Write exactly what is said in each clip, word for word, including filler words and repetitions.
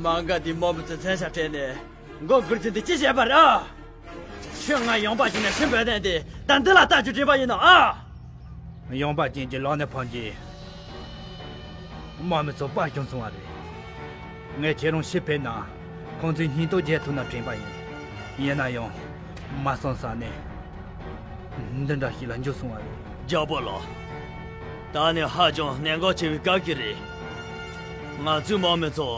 མ་འགའ་དེ་དམག་མི་ཚོའི་མཚན་ཞབས་སྤྲད་ནས་མགོ་སྒུར་རྒྱུ་འདི་ཅི་བྱས་པ་རེད་ཨ། ཁྱོད་ང་ཡངས་པ་ཅན་ནས་ཕྱིར་འབུད་མཁན་དེ་ད་འདི་ལ་ལྟ་རྒྱུ་དྲན་པ་ཡིན་ནོ་ཨ། ཡངས་པ་ཅན་གྱི་ལག་ནས་ཕམ་རྗེས། དམག་མི་ཚོ་དཔའ་ཞུམ་སོང་བ་རེད། ངས་ཁྱེད་རང་ཕྱིར་ཕེབས་ན་ཁོང་ཚོའི་སྙིང་སྟོབས་རྒྱས་ཐུབ་ན་དྲན་པ་ཡིན། ཡིན་ན་ཡང་མ་བསམ་ས་ནས་འདི་འདྲ་ཞིག་ལ་འགྱུར་སོང་བ་རེད། རྒྱལ་པོ་ལགས། ད་ནི་ཧ་ཅང་གནད་འགག་ཆེ་བའི་སྐབས་ཤིག་རེད། ང་ཚོའི་དམག་མི་ཚོ་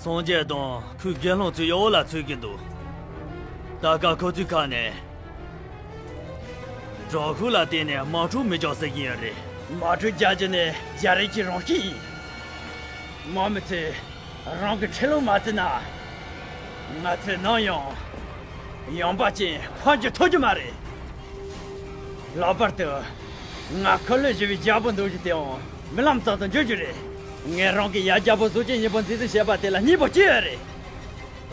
སངས་རྒྱས་དང་ཁོའི་དགེ་སློང་ཚོའི་གཡོ་འོག་ལ་ཚུད་ཀྱི་འདུག་ད་སྐབས་ཁོ་ཚོའི་ཁ་ནས་དྲག་ཤུགས་ལ་བརྟེན་ནས་དམག་འཁྲུག་མི་རྒྱག་ཟེར་གྱི་ཡོད་རེད། དམག་འཁྲུག་རྒྱག་རྒྱུ་ནི་རྒྱལ་རིམ་གྱི་རང་བཞིན་ཡིན། དམག་མི་ཚོས་རང་གི་ཁྲིམས་ལུགས་མ་བརྩི་ན། ང་ཚོས་ནམ་ཡང་ཡངས་པ་ཅན་ཕམ་རྒྱུ་ཐུབ་རྒྱུ་མ་རེད། ལྷག་པར་དུ་ང་འཁོར་ལོས་སྒྱུར་བའི་རྒྱལ་པོ་འདུག་རྒྱུ་དེའང་རྨི་ལམ་ཙམ་དུ་འགྱུར་རྒྱུ་རེད། ངས་རང་གི་ཡབ་རྒྱལ་པོ་གཟུགས་ཅན་གཉིས་པོ་མཛེས་སུ་བྱས་པ་དེ་ལ་སྙིང་པོ་སྐྱེས་ཡོད་རེད།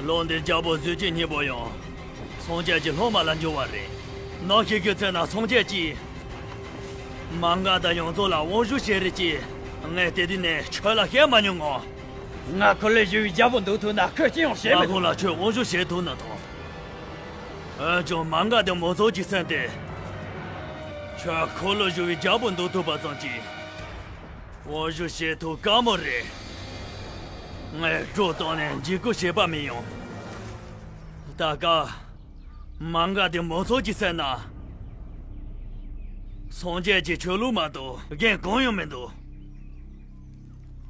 ལོ་འདིར་རྒྱལ་པོ་གཟུགས་ཅན་གཉིས་པོ་ཡང་སངས་རྒྱས་ཀྱི་སློབ་མ་ལ་འགྱུར་བ་རེད། ནམ་ཞིག་གི་ཚེ་ན་སངས་རྒྱས་ཀྱིས་མ་འགའ་དང་ཡོངས་རྫོགས་ལ་དབང་བསྒྱུར་བྱེད་རེད་ཅེས་ངས་དེ་དུས་ནས་ཁྱོད་ལ་བཤད་མ་མྱོང་ངམ། ང་འཁོར་ལོས་སྒྱུར་བའི་རྒྱལ་པོ་འདུག་ཐུབ་ན་ཁོས་ཅི་ཡང་བྱེད་མི་ཐུབ། ང་ཁོང་ལ་ཁྱོད་དབང་བསྒྱུར་བྱེད་ཐུབ་ན་ཐང་། འོན་ཀྱང་མ་འགའ་དང་མང་ཚོགས་ཀྱི་སེམས་དེ། ཁྱོད་འཁོར་ལོས་སྒྱུར་བའི་རྒྱལ་པོ་འདུག་ཐུབ་པ་ཙམ་གྱིས། དབང་བསྒྱུར་བྱེད་ཐུབ་དཀའ་མོ་རེད། ངས་སྒྲོ་བཏགས་ནས་འཇིགས་སྐུལ་བྱས་པ་མིན་ཡང་། ད་སྐབས་མ་འགའ་དང་མང་ཚོགས་ཀྱི་སེམས་ན། སངས་རྒྱས་ཀྱི་ཆོས་ལུགས་མ་གཏོགས་འགན་གང་ཡང་མི་འདུག་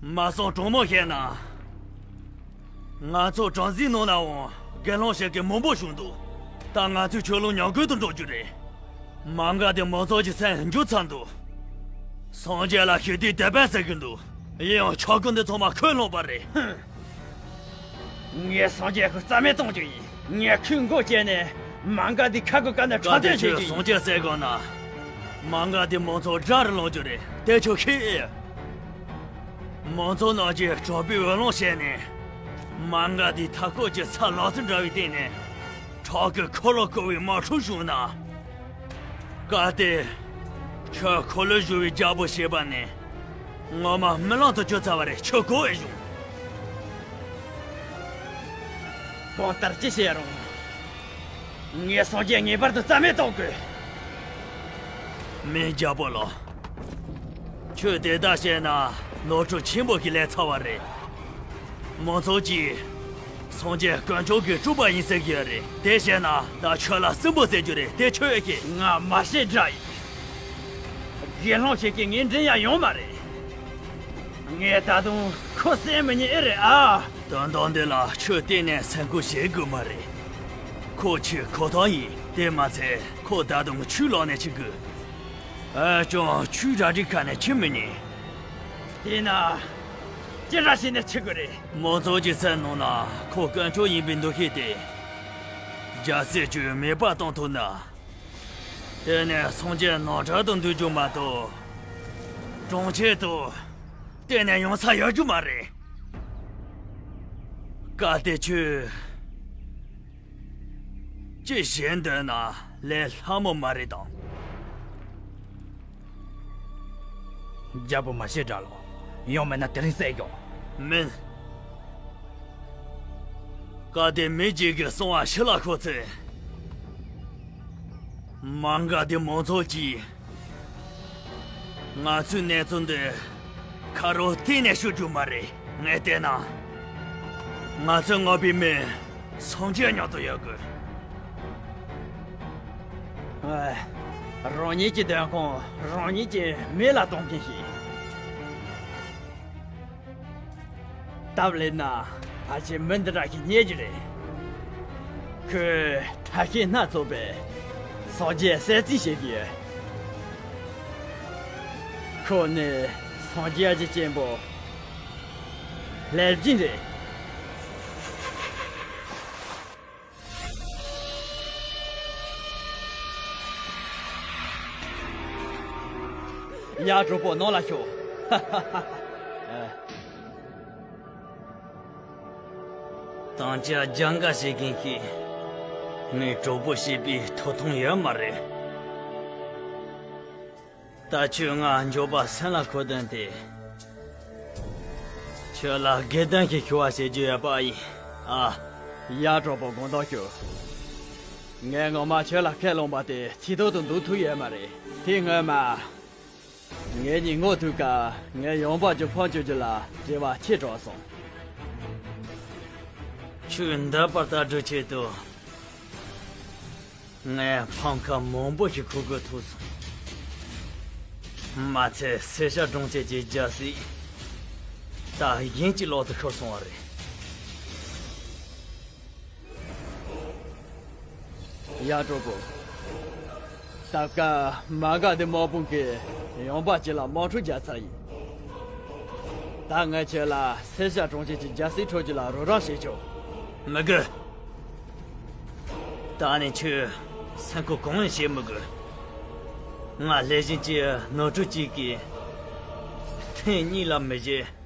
མ་གསང་དྲང་མོ་བཤད་ན། ང་ཚོ་བྲམ་ཟེའི་ནང་ནའང་དགེ་སློང་ཞིག་གི་མང་པོ་བྱུང་འདུག་ད་ང་ཚོའི་ཆོས་ལུགས་ཉམས་རྒུད་དུ་འགྲོ་རྒྱུ་རེད། མ་འགའ་དང་མང་ཚོགས་ཀྱི་སེམས་འགྱུར་ཚར་འདུག་སངས་རྒྱས་ལ་ཞི་བདེའི་དེད་དཔོན་ཟེར་གྱི་འདུག་ཡིན་ཡང་ཆག་སྒོ་འདི་ཚང་མ་ཁོས་བསླངས་པ་རེད། ངས་སངས་རྒྱས་ཁོ་རྩ་མེད་གཏོང་རྒྱུ་ཡིན། ངས་ཁོའི་མགོ་བཅད་ནས་མ་འགའ་དེ་ཁ་གི་ཀ་ནས་ཁྲག་སྐབས་དེ་འཐེན་བྱེད་ཁྱོད་རྒྱུ་ཡིན། སངས་རྒྱས་ཟེར་དགོས་ན། མ་འགའ་དེ་མང་ཚོགས་དགྲ་རུ་ལངས་རྒྱུ་རེད་དེ་ཁྱོད་ཤེས་ཨེ། མང་ཚོགས་རྣམས་ཀྱིས་དྲག་པོའི་འོས་ལངས་བྱས་ནས། མ་འགའ་དེ་མཐའ་འཁོབ་ཀྱི་ཚ་ལག་རྩལ་འདྲ་བའི་སྟེང་ནས། ཁྲག་གི་འཁོར་ལོ་བསྐོར་བའི་དམག་འཁྲུག་བྱུང་ན། སྐབས་དེར། ཁྱོད་འཁོར་ལོས་སྒྱུར་བའི་རྒྱལ་པོ་ཞེས་པ་ནི། ངོ་མ་རྨི་ལམ་དུ་གྱུར་ཚར་བ་རེད། ཁྱོད་གོ་ཨེ་བྱུང་། གང་ལྟར་ཅི་བྱས་རུང་། ངས་སངས་རྒྱས་ངེས་པར་དུ་རྩ་མེད་གཏོང་དགོས། མིན་རྒྱལ་པོ་ལགས། ཁྱོད་དེ་ལྟར་བཤད་ན་ནོར་འཁྲུལ་ཆེན་པོ་ཞིག་ལས་ཚར་བ་རེད། མང་ཚོགས་ཀྱིས་སངས་རྒྱས་དཀོན་མཆོག་གི་སྤྲུལ་པ་ཡིན་ཟེར་གྱི་ཡོད་རེད། དེ་བཤད་ན་ད་ཁྱོད་ལ་སྲིན་པོ་ཟེར་རྒྱུ་རེད་དེ་ཁྱོད་ཨེ་ཤེས། ང་མ་ཤེས་དྲ་ཡིན། དགེ་སློང་ཞིག་གིས་ངའི་མགྲིན་ཡང་ཡོང་མ་རེད། ངས་ད་དུང་ཁོ་བསད་མི་ཉན་ཨེ་རེད་ཨ། དོན་དག་འདི་ལ་ཁྱོད་གཏན་ནས་སེམས་ཁུར་བྱེད་དགོས་མ་རེད། ཁོ་ཁྱོད་ཁོ་ཐག་ཡིན། དེ་མ་ཚད་ཁོ་ད་དུང་ཁྱོད་ལག་ནས་འཆི་དགོས། ཨ་ཅང་ཁྱོད་ར་རི་ཁ་ནས་འཆི་མི་ཉན། དེས་ན། ཅི་འདྲ་བྱས་ནས་འཆི་དགོས་རེད། མང་ཚོགས་ཀྱི་སེམས་ནང་ན་ཁོ་དཀོན་མཆོག་ཡིན་པའི་འདུ་ཤེས་དེ། རྒྱལ་སྲིད་ཀྱིས་མེད་པ་གཏོང་ཐུབ་ན། དེ་ནས་སངས་རྒྱས་ནོར་འཁྲུལ་དུ་འདུས་རྒྱུ་མ་གཏོགས། གྲོང་ཁྱེར་དུ་གཏན་ནས་ཡོང་ས་ཡོད་རྒྱུ་མ་རེད། སྐབས་དེ་ཁྱོད་ཅི་བྱེད་འདོད་ན་ལས་སླ་མོ་མ་རེད་དམ། རྒྱལ་པོ་མ་ཤེས་དྲ་ལོ། ཡང་མིན་ན་དེ་རིང་བསད་ཤོག་མིན། སྐབས་དེ་མི་གཅིག་གིས་གསང་བ་ཕྱི་ལ་ཁོ་ཚེ། མ་འགའ་དེ་མང་ཚོགས་ཀྱིས། ང་ཚོའི་གནས་ཚུལ་འདི་ཁ་རོག་གཏན་ནས་ཤོད་རྒྱུ་མ་རེད། ངས་བལྟས་ན། ང་ཚོས་མངགས་པའི་མི་སངས་རྒྱས་མཉམ་དུ་ཡོད་དགོས། ཨ། རང་ཉིད་ཀྱི་འདོད་ཁོང་རང་ཉིད་ཀྱིས་མེ་ལ་གཏོང་མཁན་ཞིག་སྟབས་ལེགས་ན་ཕལ་ཆེར་མི་འདི་འདྲ་ཞིག་རྙེད་རྒྱུ་རེད། ཁོས་ཐབས་ཤེས་སྣ་ཚོགས་པས་སངས་རྒྱས་གསལ་རྩིས་བྱེད་ཀྱི་ཡོད། ཁོ་ནི་སངས་རྒྱས་ཀྱི་གཅེན་པོ་ལྷས་བྱིན་རེད། ཡ། གྲོགས་པོ་ནང་ལ་ཤོག་ཧ་ཧ་ཧ། དམ་བཅའ་སྦྱང་ག་བྱེད་མཁན་ཞིག་ངའི་གྲོགས་པོ་བྱེད་པའི་ཐོབ་ཐང་ཡོད་མ་རེད། ད་ཁྱོས་ང་མགྱོགས་པ་སེམས་ལ་འཁོར་དོན་དེ། ཁྱོད་ལ་དགེ་ལྡན་གྱི་ཞུ་བ་བྱེད་རྒྱུ་ཡོད་པ་ཡིན། ཨ། ཡ། གྲོགས་པོ་དགོངས་དག་ཞུ། ངས་ངོ་མ་ཁྱོད་ལ་ཁས་བླངས་པ་དེ་ཚིག་ཐོག་ཏུ་འདུག་ཐུབ་ཡོད་མ་རེད། དེ་སྔོན་མ། ངེད་གཉིས་ངོ་ཐུག་སྐབས་ངས་ཡོང་འབབ་ཀྱི་ཕོན་ཆོད་རྒྱུ་ལ་རེ་བ་ཆེ་དྲགས་སོང་། ཁྱོད་འདི་པར་ལྟ་སྒྲུབ་ཆེད་དུ། ངས་ཕམ་ཁ་མང་པོ་ཞིག་ཁུར་དགོས་ཐུག་སོང་། མ་ཚད་སེར་ཤ་སྒྲོན་ཆེན་གྱི་རྒྱལ་སྲིད་ད་གཞན་གྱི་ལག་ཏུ་ཤོར་སོང་བ་རེད། ཡ། གྲོགས་པོ། ད་སྐབས་མ་འགག་དེ་དམག་དཔུང་གིས་ཡོང་འབབ་ཅིག་ལ་དམག་འཁྲུག་རྒྱག་ཚར་ཡིན། ད་ངས་ཁྱོད་ལ་སེར་ཤ་སྒྲོན་ཆེན་གྱི་རྒྱལ་སྲིད་འཕྲོག་རྒྱུ་ལ་རོགས་རམ་བྱེད་ཆོག། མི་དགོས། ད་ནི་ཁྱོད་སེམས་ཁུར་གང་ཡང་བྱེད་མི་དགོས། ང་ལྷས་བྱིན་གྱི་ནོར་འཁྲུལ་གཅིག་གིས་ཐེངས་གཉིས་ལ་མི་བྱེད།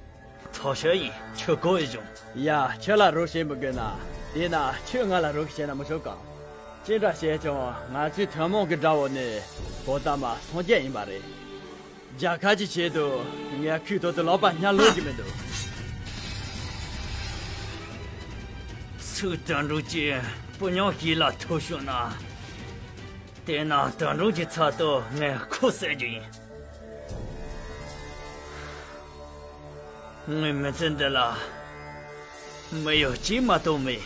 ཐོ་ཤོད་ཡིན། ཁྱོད་གོ་ཡི་བྱུང་། ཡ། ཁྱོད་ལ་རོགས་བྱེད་མི་དགོས་ན། དེས་ན་ཁྱོད་ང་ལ་རོགས་བྱས་ན་མི་ཆོག་གམ། ཅི་འདྲ་བྱས་ཀྱང་ང་ཚོའི་ཐུན་མོང་གི་དགྲ་བོ་ནི་བོད་དམག་སངས་རྒྱས་ཡིན་པ་རེད། རྒྱལ་ཁབ་ཀྱི་ཆེད་དུ་ངས་ཁོའི་དོན་དུ་ལག་པ་བརྙ་ལོས་ཀྱི་མི་འདུག། སུས་དོན་གྲུབ་ཀྱི་སྤུ་ཉག་ཞིག་ལ་ཐུག་བྱུང་ན། དེས་ན་དོན་གྲུབ་ཀྱི་ཚབ་ཏུ་ངས་ཁོ་བསད་རྒྱུ་ཡིན། ངའི་མི་ཚེ་འདི་ལ་མི་ཡོད་ཅིག་མ་གཏོགས་མེད།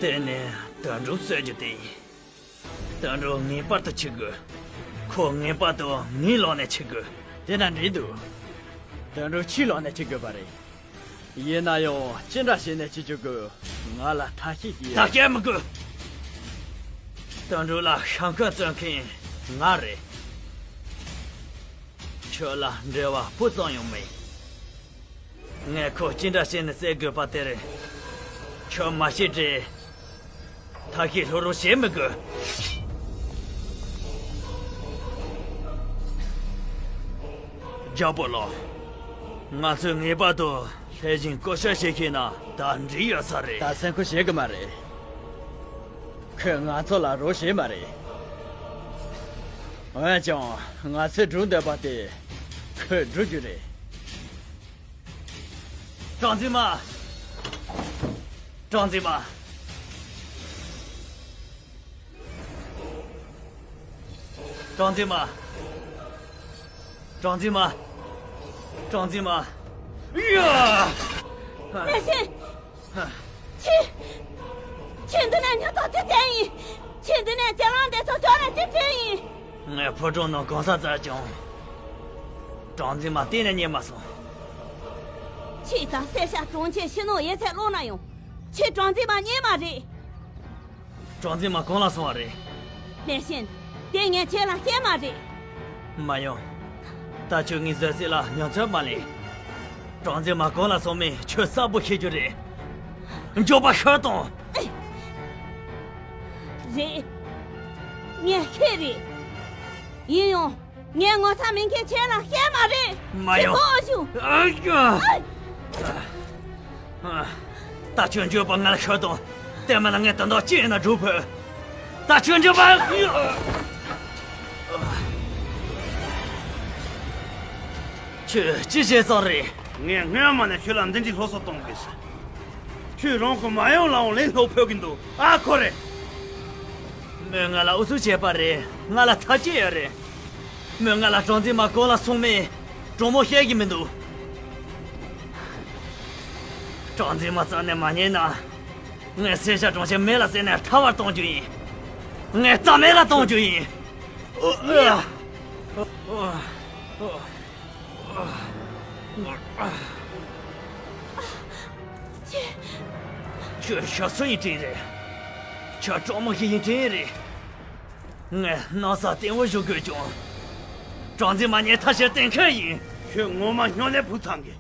དེ་ནས་དོན་གྲུབ་གསོད་རྒྱུ་དེ་ཡིན། དོན་གྲུབ་ངེས་པར་དུ་འཆི་དགོས། ཁོ་ངེས་པར་དུ་ངའི་ལག་ནས་འཆི་དགོས། དེ་འདྲ་འགྲིག་འདུག། དོན་གྲུབ་ཁྱིའི་ལག་ནས་འཆི་དགོས་པ་རེད། ཡིན་ན་ཡང་ཅི་འདྲ་བྱས་ནས་འཆི་བཅུག་དགོས། ང་ལ་ཐབས་ཤེས་ཤིག་ཡོད། ཐབས་ཤེས་མི་དགོས། དོན་གྲུབ་ལ་ཤ་འཁོན་བརྩོན་མཁན་ང་རེད། ཁྱོད་ལ་འབྲེལ་བ་སྤུ་ཙམ་ཡང་མེད། ངས་ཁོ་ཅི་འདྲ་བྱས་ནས་བསད་དགོས་པ་དེར་ཁྱོད་མ་ཤེས་དྲེ། ཐབས་ཤེས་ལྷུག་རུ་བྱེད་མི་དགོས། རྒྱལ་པོ་ལགས། ང་ཚོས་ངེས་པར་དུ་ལྷས་བྱིན་བཀོལ་སྤྱོད་བྱེད་ཤེས་ན་ད་འགྲིག་ཡོད་ས་རེད། ད་སེམས་ཁུར་བྱེད་དགོས་མ་རེད། ཁོས་ང་ཚོ་ལ་རོགས་བྱས་མ་རེད། འོན་ཀྱང་ང་ཚོས་སྒྲུབ་འདོད་པ་དེ་ཁོས་སྒྲུབ་རྒྱུ་རེད། གྲངས་འཛིན་མ། གྲངས་འཛིན་མ། གྲངས་འཛིན་མ། གྲངས་འཛིན་མ། གྲངས་འཛིན་མ། ཡ། ལྷས་བྱིན། ཁྱེད། ཁྱེད་འདི་ནས་ཉོ་ཐོག་ཅི་བསྟན་ཡིན། ཁྱེད་འདི་ནས་ཅ་ལང་འདི་ཚོ་ཤོར་ནས་ཅི་བསྟན་ཡིན། ངས་ཕོ་བྲང་ནང་གང་ས་བཙལ་ཀྱང་། གྲངས་འཛིན་མ་གཏན་ནས་རྙེད་མ་སོང་། ཁྱེད་དང་སེར་ཤ་གྲོང་ཁྱེར་ཕྱི་ནང་ཡོད་ཚད་ཀློག་ན་ཡང་། ཁྱེད་གྲངས་འཛིན་མ་རྙེད་མ་རེད། གྲངས་འཛིན་མ་གང་ལ་སོང་བ་རེད། ལྷས་བྱིན། དེ་ངས་ཁྱེད་ལ་བཤད་མ་རེད། མ་ཡོང་། ད་ཁྱོད་ངའི་བཟོད་བསྲན་ལ་ཉམས་ཚོད་མ་ལེན། གྲངས་འཛིན་མ་གང་ལ་སོང་མིན་ཁྱོད་གསལ་པོ་ཤེས་རྒྱུ་རེད། མགྱོགས་པ་ཤོད་དང་། རེད། ངས་ཤེས་རེད། ཡིན་ཡང་། ངས་ངོ་ཚ་མེད་མཁན་ཁྱེད་ལ་བཤད་མ་རེད། མ་ཡོང་། ཁྱེད་གོ་ཞུ། ཨ། ད་ཁྱོད་མགྱོགས་པ་ང་ལ་ཤོད་དང་། དེ་མིན་ན་ངས་དོན་དག་ཅི་ཡིན་ན་སྒྲུབ་ཕོད། ད་ཁྱོད་མགྱོགས་པ། ཁྱོད་ཅི་བྱས་ཙང་རེད། ངས་སྔོན་མ་ནས་ཁྱོད་ལ་འདི་འདྲའི་སློབ་གསོ་གཏོང་དགོས་ཟེར། ཁྱོད་རང་གི་མ་ཡོང་ལའང་ལན་སློག་ཕོད་ཀྱི་འདུག། ཨ་ཁོ་རེད། མོས་ང་ལ་ཨུ་ཚུགས་བྱས་པ་རེད། ང་ལ་ཐབས་ཤེས་ཡོད་རེད། མོས་ང་ལ་གྲངས་འཛིན་མ་གང་ལ་སོང་མིན་དྲང་མོ་བཤད་ཀྱི་མི་འདུག། གྲངས་འཛིན་མ་རྩ་ནས་མ་རྙེད་ན། ངས་སེར་ཤ་གྲོང་ཁྱེར་མེ་ལ་བསྲེགས་ནས་ཐལ་བར་གཏོང་རྒྱུ་ཡིན། ངས་རྩ་མེད་ལ་གཏོང་རྒྱུ་ཡིན། ཨོ། ཨོ། ཨོ། ཨོ། ཁྱོད། ཁྱོད་ཤ་ཚ་ཡིན་དྲན་རེད། ཁྱོད་གྲོགས་མོ་ཞིག་ཡིན་དྲན་རེད། ངས་སྣང་ས་བརྟན་པོ་བཞུགས་དགོས་ཀྱང་། གྲངས་འཛིན་མ་རྙེད་ཐབས་ཤེས་གཏན་འཁེལ་ཡིན། ཁྱོད་ངོ་མ་སྨྱོ་ལས་བུད་ཚར་གི།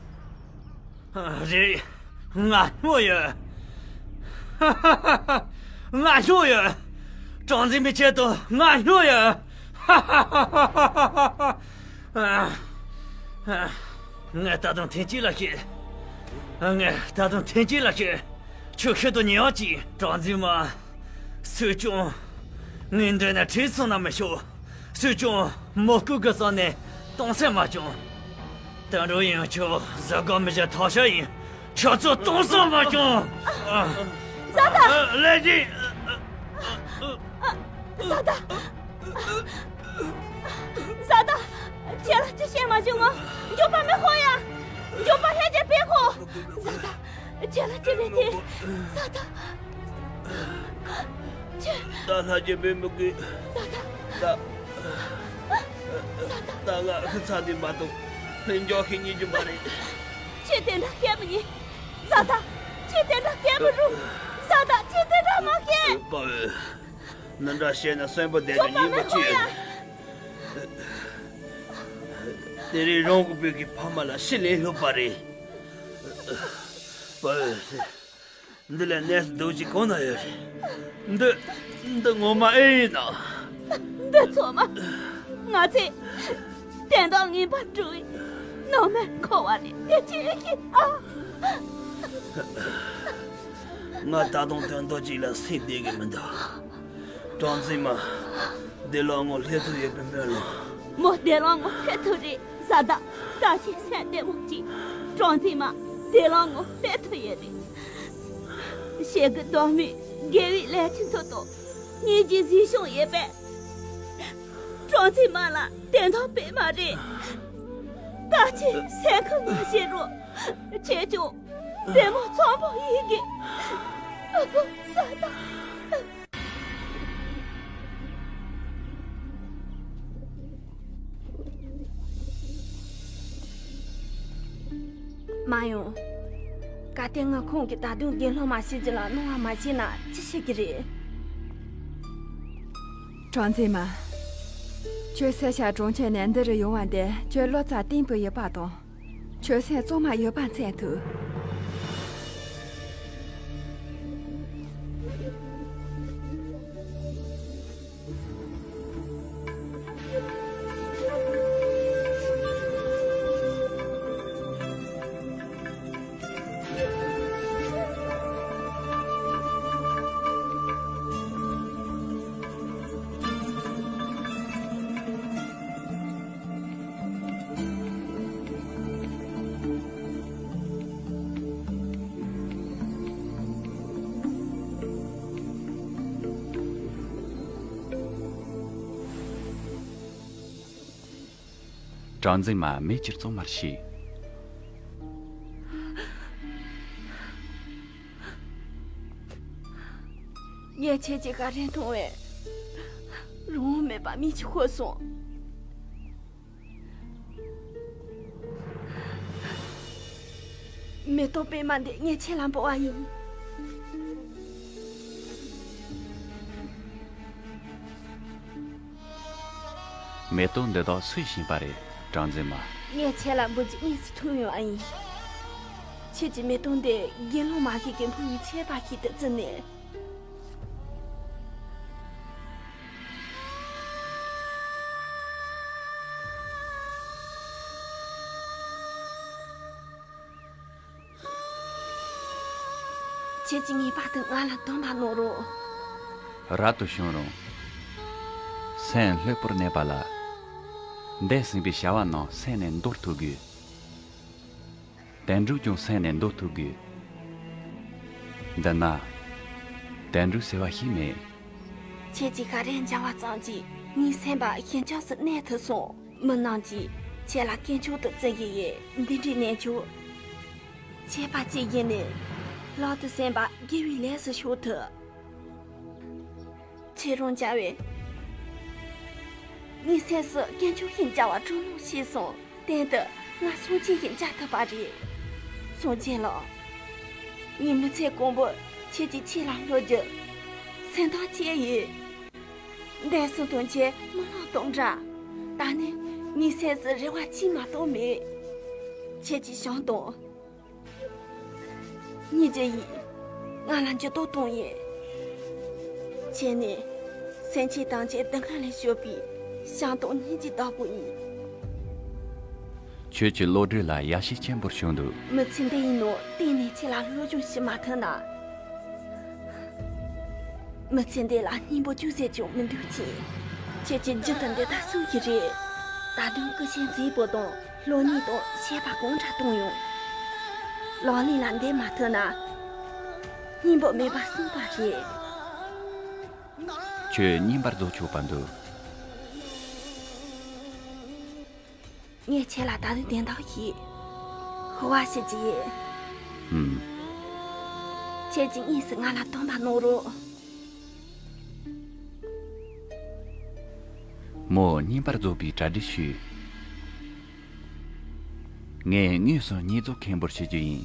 རེད། ང་སྨྱོ་ཡོད། ང་སྨྱོ་ཡོད། གྲངས་འཛིན་མའི་ཆེད་དུ་ང་སྨྱོ་ཡོད། ངས་ད་དུང་ཐེངས་གཅིག་ལ་བཤད། ངས་ད་དུང་ཐེངས་གཅིག་ལ་བཤད། ཁྱོད་ཤུལ་དུ་ཉན་ཡག་ཅིག། གྲངས་འཛིན་མ། སུས་ཀྱང་ངའི་མདུན་ནས་ཁྲིད་སོང་ན་མི་ཤོག། སུས་ཀྱང་མོ་རྐུ་གི་བསམ་ནས་གཏོང་སེམས་མ་བྱུང་། དོན་འགྲུབ་ཡིན་ཆོག་བཟའ་སྒོ་མི་བྱ་ཐབས་ཤ་ཡིན། ཁྱོད་ཚོ་སྟོང་བསམ་མ་བྱུང་། བཟའ་ཟླ། ལས་ཀྱི། བཟའ་ཟླ། བཟའ་ཟླ། ཁྱེད་ལ་ཅི་བྱེད་མ་བྱུང་ངོ་། མགྱོགས་པ་མི་ཁོ་ཡ། མགྱོགས་པ་ལྷན་རྒྱས་སྤེལ་ཁོ། བཟའ་ཟླ། ཁྱེད་ལ་ཅི་རེད་དེ། བཟའ་ཟླ། ཁྱེད། ད་ལྷ་རྒྱལ་པོའི་མི་དགོས། བཟའ་ཟླ། ད། ད་ང་ཚ་དེ་མ་གཏོགས་ལྷིང་འཇགས་ཤིག་རྙེད་རྒྱུ་མ་རེད། ཁྱེད་དེ་འདྲ་བཤད་མི་ཉན། བཟའ་ཟླ། ཁྱེད་དེ་འདྲ་བཤད་མི་རུང་། བཟའ་ཟླ། ཁྱེད་དེ་འདྲ་མ་བཤད། པ་འོན། འདི་འདྲ་བཤད་ན་གསོན་པོ་བསྡད་རྒྱུ་ཉེན་པོ་ཅི་ཡོད། དེ་རིང་རོང་གི་བུ་གི་ཕ་མ་ལ་ཕྱི་ལས་སློབ་པ་རེད། པ་འོན། འདི་ལས་གནས་སུ་འདུག་ཅིག་གང་ན་ཡོད་རེད། འདི། འདི་ངོ་མ་ཨེ་ཡིན་ན། འདི་ཚོ་མ། ང་ཚོས་དོན་དག་ངན་པ་བསྒྲུབས་པའི་ནང་མི་འཁོར་བ་རེད། དེ་ཅི་ཡོད་ཀྱི་ཨ། ང་ད་དུང་དོན་དག་ཅིག་ལ་སེམས་བདེ་གི་མི་འདུག་གྲངས་འཛིན་མ། བདེ་ལགས་ངོ་སླེབས་ཐུབ་ཡོད་པའི་སྨོན་ལམ། མོ་བདེ་ལགས་ངོ་སླེབས་ཐུབ་རེད། བཟའ་ཟླ། ད་ཁྱེད་སེམས་བདེ་མོ་བྱེད། གྲངས་འཛིན་མ། བདེ་ལགས་ངོ་སླེབས་ཐུབ་ཡོད་རེད། ཞེ་གི་རྡོ་མི་དགེ་བའི་ལས་ཀྱི་མཐུ་དང་སྙིང་རྗེ་གཟིགས་བྱུང་ཡོད་པས། གྲངས་འཛིན་མ་ལ་དེ་འདྲ་དཔེ་མ་རེད། ད་ཁྱེད་སེམས་ཁུར་མ་བྱེད་རོགས། ཁྱེད་ཀྱང་བདེ་མོ་འཚམ་པོ་ཡིན་གི། ཨ་ཁུ་བཟའ་ཟླ། མ་ཡོང་། གལ་ཏེ་ང་ཁོང་གིས་ད་དུང་དགེ་སློང་མ་བྱེད་རྒྱུ་ལ་གནང་བ་མ་བྱས་ན་ཅི་བྱེད་ཀྱི་རེད། གྲངས་འཛིན་མ། ཁྱོད་སེ་ཤ་གྲོང་ཁྱེར་ནས་འདི་རུ་ཡོང་བ་འདི་ཁྱོད་བློ་རྩ་བརྟན་པོ་ཡོད་པ་དང་། ཁྱོད་སེམས་གཙང་མ་ཡོད་པ་མཚོན་ཐུབ། གྲངས་འཛིན་མ། མེ་ཁྱེར་གཙང་མར་ཤི། ངས་ཁྱེད་ཀྱི་ག་རེ་མཐོང་བས། རང་དབང་མེད་པ་མིག་ཆུ་ཤོར་སོང་། མེ་ཏོག་པད་མ་འདི་ངས་ཁྱེད་ལ་འབུལ་བ་ཡིན། མེ་ཏོག་འདི་དག་སུས་བྱིན་པ་རེད། གྲངས་འཛིན་མ། ངས་ཁྱེད་ལ་འབུལ་རྒྱུ་དངོས་སུ་ཐོན་ཡོང་བ་ཡིན། ཁྱེད་ཀྱི་མེ་ཏོག་འདི་དགེ་སློང་མ་ཞིག་གིས་འབུལ་བའི་ཆད་པ་ཞིག་ཏུ་བརྩིས་ནས། ཁྱེད་ཀྱི་ངེས་པར་དུ་ང་ལ་སྡོམ་པ་གནང་རོགས། རབ་ཏུ་བྱུང་རུང་། སེམས་ལྷོད་པོར་གནས་པ་ལ། འདས་ཟིན་པའི་བྱ་བ་རྣམས་སེམས་ནས་འདོར་ཐུབ་དགོས། དོན་འགྲུབ་ཀྱང་སེམས་ནས་འདོར་ཐུབ་དགོས། འདི་ན། དོན་འགྲུབ་ཟེར་བ་ཞིག་མེད། ཁྱེད་ཀྱིས་ག་རེ་མཇལ་བ་ཙམ་གྱིས་ངའི་སེམས་པ་ཞི་འཇམ་སུ་གནས་ཐུབ་སོང་། མི་རྣམས་ཀྱིས་ཁྱེད་ལ་དཀོན་མཆོག་ཏུ་བརྩི་གི་ཡོད། འདི་འདྲའི་གནས་མཆོག་ཁྱད་པར་ཅན་ཞིག་ནས། ལག་ཏུ་སེམས་པ་དགེ་བའི་ལས་སུ་ཕྱོགས་ཐུབ། ཁྱེད་རང་མཇལ་བས། ངའི་སེམས་སུ་དཀོན་མཆོག་གི་མཇལ་བ་དྲོད་མོ་སྐྱེས་སོང་། གཏན་དུ་ང་སངས་རྒྱས་ཀྱི་མཇལ་ཐུབ་པ་རེད། སངས་རྒྱས་ལགས། ངའི་མི་ཚེ་གང་པོ་ཁྱེད་ཀྱིས་ཆོས་ལ་བསླབ་རྒྱུ། སེམས་ཐག་བཅད་ཡོད། འདས་སོང་དོན་ཆེན་སྨོན་ལམ་དང་འདྲ། ད་ནི་ངའི་སེམས་སུ་རེ་བ་གཅིག་མ་གཏོགས་མེད། ཁྱེད་ཀྱི་བྱམས་དང་། སྙིང་རྗེ་ཡིས་ང་ལ་འགྱུར་ལྡོག་བཏང་ཡོད། ཁྱེད་ནི་སེམས་ཅན་ཐམས་ཅད་སྡུག་བསྔལ་ལས་སྐྱོབ་པའི་བྱམས་དང་སྙིང་རྗེའི་བདག་པོ་ཡིན། ཁྱོད་ཀྱི་བློ་གྲོས་ལ་ཡར་ཞུ་ཆེན་པོར་བྱུང་འདུག་མི་ཚེ་འདི་ཡི་ནང་གཏན་ནས་ཁྱེད་ལ་སློབ་སྦྱོང་ཞུ་མ་ཐུབ་ན། མི་ཚེ་འདི་ལ་སྙིང་པོ་ཅུང་ཟད་ཀྱང་མི་འདུག་ཅིང་། ཁྱེད་ཀྱིས་རྒྱུན་དུ་འདི་ལྟར་གསུང་གི་རེད། ད་དུང་སྐུ་ཞབས་མཛེས་པོ་དང་ བློ་ཉིད་དང་བཤད་པ་གང་འདྲ་གཏོང་ཡོང་། ལག་ལེན་ལ་འདེབས་མ་ཐུབ་ན། སྙིང་པོ་མེད་པར་སོང་པ་རེད། ཁྱོད་བརྙན་པར་བཟོ་ཆོག་པ་འདུག་ངས་ཁྱེད་ལ་ད་རུང་དན་རྟགས་ཤིག་ཤོ་བ་ཞིག་བྱས། ཧུམ། ཁྱེད་ཀྱིས་དངོས་སུ་ང་ལ་དམ་པ་གནང་རོགས། མོ་བརྙན་པར་བཟོ་བའི་གྲ་སྒྲིག་ཞུས། ངས་དངོས་སུ་བརྙན་བཟོ་མཁན་པོར་བྱེད་རྒྱུ་ཡིན།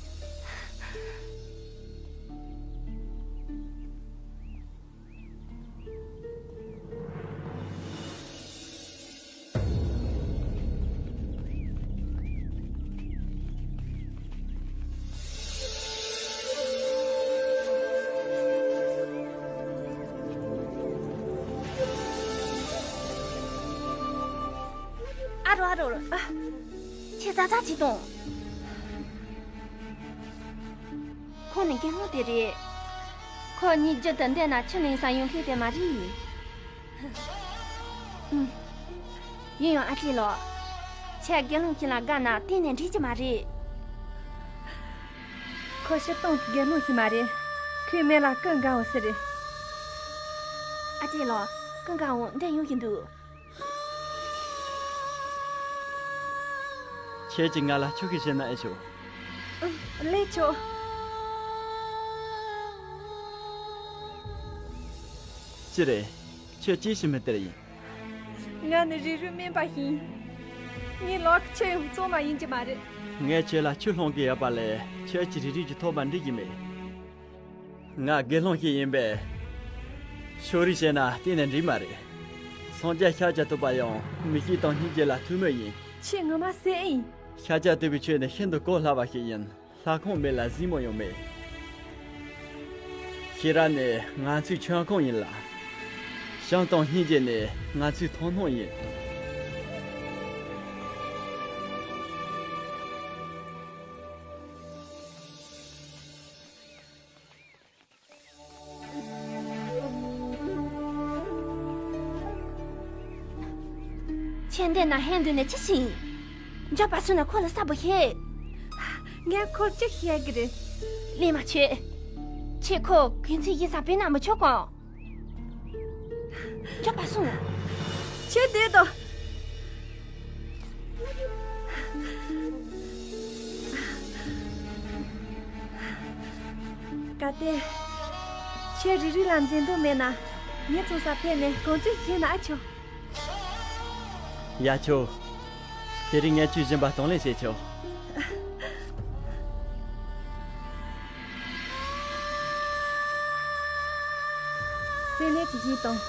ཨ་རོ་ཨ་རོ། ཨ། ཁྱེད་ཟ་ཟ་བྱེད་དང་། ཁོང་ནི་དགེ་སློང་དེ་རེད། ཁོ་གཉིས་རྒྱུན་དུ་འདི་ན་ཆུ་ལེན་ས་ཡོང་མཁན་དེ་མ་རེད། ཨུམ། ཡིན་ཡང་ཨ་ཅེ་ལགས། ཁྱེད་དགེ་སློང་ཞིག་ལ་དགའ་ན་གཏན་ནས་འགྲིག་གི་མ་རེད། ཁོ་སྤྱིར་བཏང་དགེ་སློང་ཞིག་མ་རེད། ཁོའི་མིང་ལ་ཀུན་དགའ་བོ་ཟེར། ཨ་ཅེ་ལགས། ཀུན་དགའ་བོ་འདིར་ཡོང་བཞིན་འདུག་ཁྱེད་ཀྱིས་ང་ལ་ཆོག་ཤེས་བྱས་ན་ཨེ་ཆོག་ཨ། ལས་ཆོག་ཅི་རེད། ཁྱོད་ཅིའི་ཕྱིར་མི་སྟེར་ཡིན། ང་ནི་རིགས་རུས་དམན་པ་ཞིག་ཡིན། ངའི་ལག་གི་ཆུ་ཡང་གཙང་མ་ཡིན་གྱི་མ་རེད། ངས་ཁྱོད་ལ་ཆུ་སློང་གི་ཡོད་པ་ལས་ཁྱོད་ཀྱི་རིགས་རུས་ཀྱི་ཐོབ་པ་འགྲིག་གི་མེད། ང་དགེ་སློང་ཞིག་ཡིན་པས། ཕྱོགས་རིས་བྱས་ན་གཏན་ནས་འགྲིག་མ་རེད། སངས་རྒྱས་ཤཱཀྱ་ཐུབ་པ་ཡང་མི་ཤེས་དང་སྙིང་རྗེ་ལ་ཐུགས་མོས་ཡིན། ཁྱེད་ངོ་མ་སུ་ཡིན། ཤཱཀྱ་ཐུབ་པའི་ཆོས་ནི་ཤིན་ཏུ་གོ་སླ་བ་ཞིག་ཡིན། ལྷ་ཁང་མེད་ལ་གཟིགས་མོ་ཡང་མེད། ཤེས་རབ་ནི་ང་ཚོའི་མཆོད་ཁང་ཡིན་ལ། བྱམས་དང་སྙིང་རྗེ་ནི་ང་ཚོའི་མཐོང་སྣང་ཡིན། ཁྱེད་འདི་ན་ཧན་འདུག་ནས་ཅི་ཞིག་ཡིན། མགྱོགས་པར་སོང་ན་ཁོ་ལ་གསལ་པོ་བཤད། ངས་ཁོར་ཅི་བཤད་ཀྱི་རེད། ལན་མ་ཆོད། ཁྱེད་ཁོ་གུན་ཚོད་ཡིན་ས་བེད་ན་མི་ཆོག་གམ། མགྱོགས་པར་སོང་། ཁྱེད་བསྡད་དོ། གལ་ཏེ། ཁྱེད་རིགས་རུས་ལ་འཛེམ་དོགས་མེད་ན། ངེད་ཚོ་ས་ཕེབས་ནས་གུན་ཚོད་བཤད་ན་ཨ་ཆོག་ཡ་ཆོག་དེ་རིང་ངས་ཁྱོད་སྦྱིན་པ་དང་ལེན་བྱེད་ཆོག་སེམས་ནས་ཅི་ཞིག་དང་།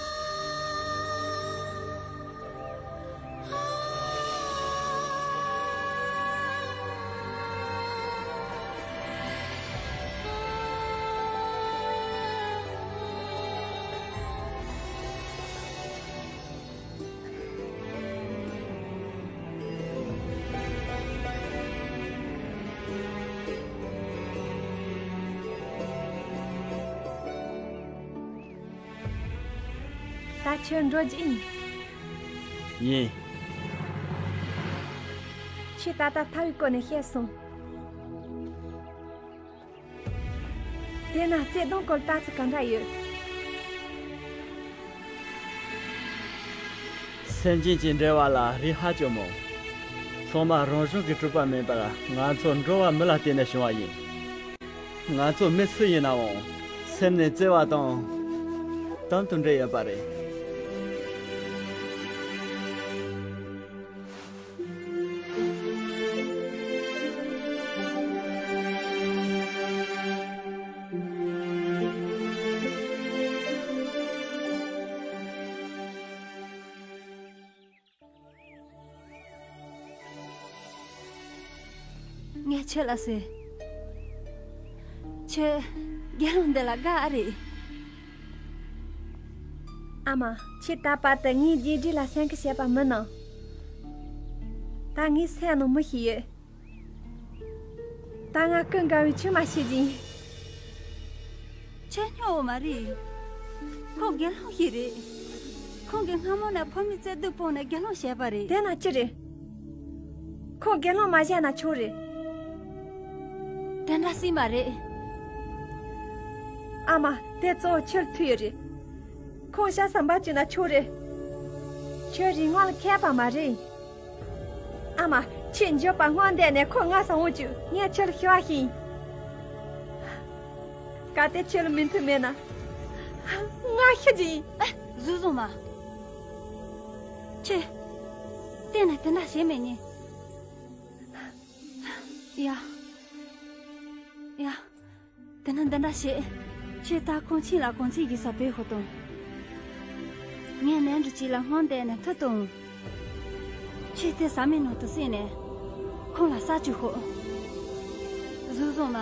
ད་ཁྱོད་འགྲོ་རྒྱུ་ཡིན། ཡིན། ཁྱོས་ད་ལྟ་ཐར་བའི་སྐོར་ནས་བཤད་སོང་། དེ་ན་བརྩེ་དུང་སྐོར་ལྟ་ཚུལ་ག་འདྲ་ཡོད། སེམས་ཅན་གྱི་འབྲེལ་བ་ལ་རིགས་ཧ་ཅང་མང་། ཚང་མ་རང་བྱུང་གི་གྲུབ་པ་མིན་པར་ང་ཚོ་འགྲོ་བ་མི་ལ་བརྟེན་ནས་བྱུང་བ་ཡིན། ང་ཚོ་མི་སུ་ཡིན་ནའང་སེམས་ནས་བརྩེ་བ་དང་དམ་དུ་འབྲེལ་ཡོད་པ་རེད། ངས་ཁྱོད་ལ་ཟེར། ཁྱོད་དགེ་སློང་འདི་ལ་དགའ་ཨ་རེད། ཨ་མ། ཁྱེད་ད་བར་དུ་ངའི་རྒྱས་འབྲས་ལ་སེམས་ཁུར་བྱས་པ་མིན་ནམ། ད་ངའི་སེམས་ནང་མི་ཞིག་ཡོད། ད་ང་ཀུན་དགའ་བོའི་ཆུང་མ་བྱེད་ཀྱིན། ཁྱོད་སྨྱོ་བོ་མ་རེད། ཁོ་དགེ་སློང་ཞིག་རེད། ཁོང་གིས་སྔ་མོ་ནས་ཕོ་མོའི་བརྩེ་དུང་སྤངས་ནས་དགེ་སློང་བྱས་པ་རེད། དེ་ན་ཅི་རེད། ཁོང་དགེ་སློང་མ་བཞག་ན་ཆོག་རེད། དེ་འདྲ་སྲིད་མ་རེད། ཨ་མ། དེ་གཙོ་བོ་ཁྱོད་ཐུག་ཡོད་རེད། ཁོང་ཤ་ཟམ་པ་བྱུང་ན་ཆོག་རེད། ཁྱོད་རིག་དངོས་ལ་མཁས་པ་མ་རེད། ཨ་མ། ཁྱེད་འགྱོད་པ་སྔོན་འདས་ནས་ཁོ་ང་ས་འོང་བཅུག་ངས་ཁྱོད་ལ་ཤི་བ་ཤིང་། གལ་ཏེ་ཁྱོད་ལ་མི་མཐུན་མེད་ན། ང་ཤི་རྒྱུ་ཡིན། ཨེ། གཟུགས་བཟང་མ། ཁྱེད། གཏན་ནས་དེ་འདྲ་བྱེད་མི་ཉན། ཡ། ཡ། དེ་ན་འདི་འདྲ་བྱེད། ཁྱེད་ད་ཁོང་ཁྱིམ་ལ་གང་ཚིག་གི་ས་བོད་ཤོག་དང་། ངས་ནས་འདྲི་གཅིག་ལ་སྔོན་འདས་ནས་མཐུ་དང་། ཁྱེད་དེ་ཟ་མའི་ནང་དུ་བསྲེས་ནས། ཁོང་ལ་ཟ་བཅུག་ཤོག་གཟུགས་བཟང་མ།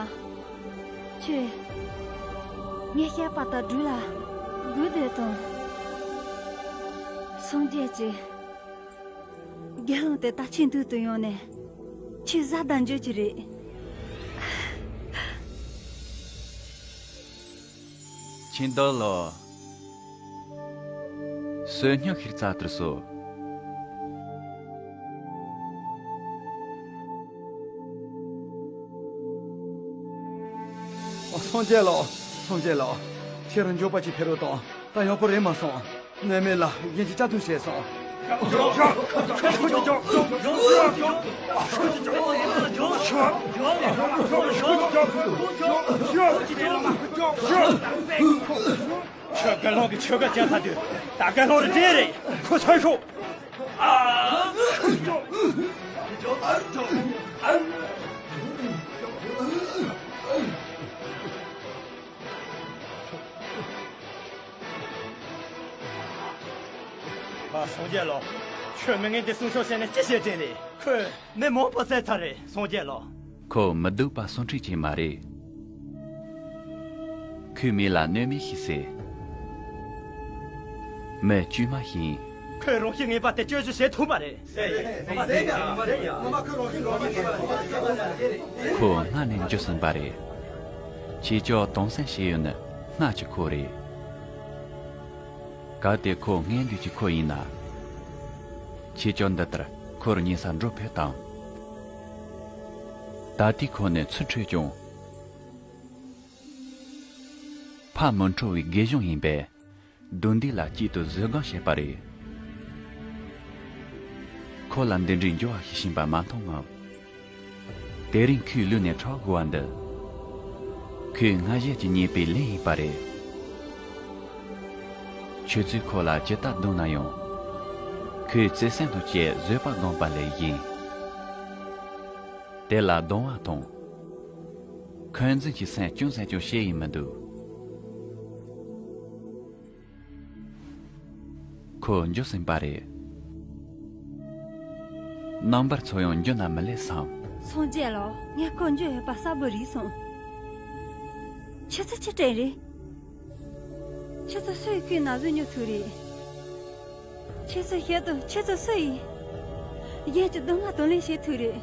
ཁྱེད། ངས་བཤད་པ་ལྟར་སྦྲུལ་ལ། སྒུག་སྡོད་དང་། སངས་རྒྱས་ཀྱི། དགེ་སློང་དེ་ད་ཁྱེད་འདུག་ཏུ་ཡོང་ནས། ཁྱེད་བཟའ་ཟླ་འཇོག་གི་རེད། ཁྱིམ་བདག་ལགས། གསོལ་སྙིང་ཤིར་རྩ་དུར་སོ། སངས་རྒྱས་ལགས། སངས་རྒྱས་ལགས། ཁྱེད་རང་མགྱོགས་པ་ཅིག་ཕེབས་རོགས་དང་། ད་ཡག་པོ་རེད་མ་སོང་། ནད་མེད་ལ་ཡིན་གྱི་བཅའ་ཐུབ་བྱས་སོང་། ཁྱོད་དགེ་སློང་གི་ཆོས་ཁ་བཅད་ཚར་དུས། ད་དགེ་སློང་རེ་བྲེལ་རེད། ཁོ་ཚར་ཤོག་ཨ། སངས་རྒྱས་ལགས། ཁྱོད་མི་ངན་དེ་སྲུང་སྐྱོབ་བྱས་ནས་ཅི་བྱེད་དྲན་རེད། ཁོས་མི་མང་པོ་བསད་ཚར་རེད། སངས་རྒྱས་ལགས། ཁོ་མི་སྡུག་པ་སུ་འཁྲིད་ཀྱི་མ་རེད། ཁོའི་མིང་ལ་གནོད་མེད་ཞེས་ཟེར། མི་དཀྱུས་མ་ཞིག་ཡིན། ཁོས་རང་བཞིན་ངན་པ་དེ་བཅོས་བཅོས་བྱེད་ཐུབ་པ་རེད། ཁོ་སྔ་ནས་འཇུ་ཟིན་པ་རེད། ཁྱེད་ཅག་དོན་སེམས་བྱེད་ཡོད་ནི་སྔ་ཕྱི་ཁོ་རེད། གལ་ཏེ་ཁོ་སྔས་འདུས་ཀྱི་ཁོ་ཡིན་ན། ཁྱེད་ཅག་འདི་ལྟར་ཁོར་ཉེ་ས་འགྲོ་ཕོད་དང་། ད་ལྟའི་ཁོ་ནི་ཚུར་འཕྲོད་ཀྱང་། ཕ་མི་འཕྲོ་བའི་དགེ་སྦྱོང་ཡིན་པས། སྡུག་འདི་ལ་གཅིག་ཏུ་བཟོད་སྒོམ་བྱས་པ་རེད། ཁོ་ལ་འདི་འདྲའི་འགྱུར་བ་ཞིག་ཕྱིན་པ་མ་མཐོང་ངམ། དེ་རིང་ཁོའི་ལུས་ནས་ཁྲག་དགོ་བ་འདི། ཁོས་སྔ་གཞས་ཀྱི་ཉེས་པའི་ལན་ཡིན་པ་རེད། ཁྱོད་ཚོས་ཁོ་ལ་ཇི་ལྟར་རྡུང་ན་ཡང་། ཁོས་བརྩེ་སེམས་དང་བཅས་བཟོད་པ་བསྒོམས་པ་ལས་གཞན། དེ་ལ་སྡང་བ་དང་། འཁོན་འཛིན་གྱི་སེམས་ཅུང་ཟད་ཀྱང་བྱས་ཡིན་མི་འདུག་ཁོ་འགྱོད་སེམས་པ་རེད། རྣམ་པར་ཚོ་ཡང་འགྱོད་ན་མི་ལེགས་སམ། སངས་རྒྱས་ལགས། ངས་ཁོ་འགྱོད་ཡོད་པ་གསལ་པོ་རིག་སོང་། ཁྱེད་ཚོ་ཅི་དྲན་རེད། ཁྱེད་ཚོ་སུ་ཡིས་ཁོའི་ན་ཟུག་མྱོང་ཐུབ་རེད། ཁྱེད་ཚོ་ཤེས་དང་ཁྱེད་ཚོ་སུ་ཡིས། གཞན་གྱི་སྡུག་བསྔལ་གདོང་ལེན་བྱེད་ཐུབ་རེད།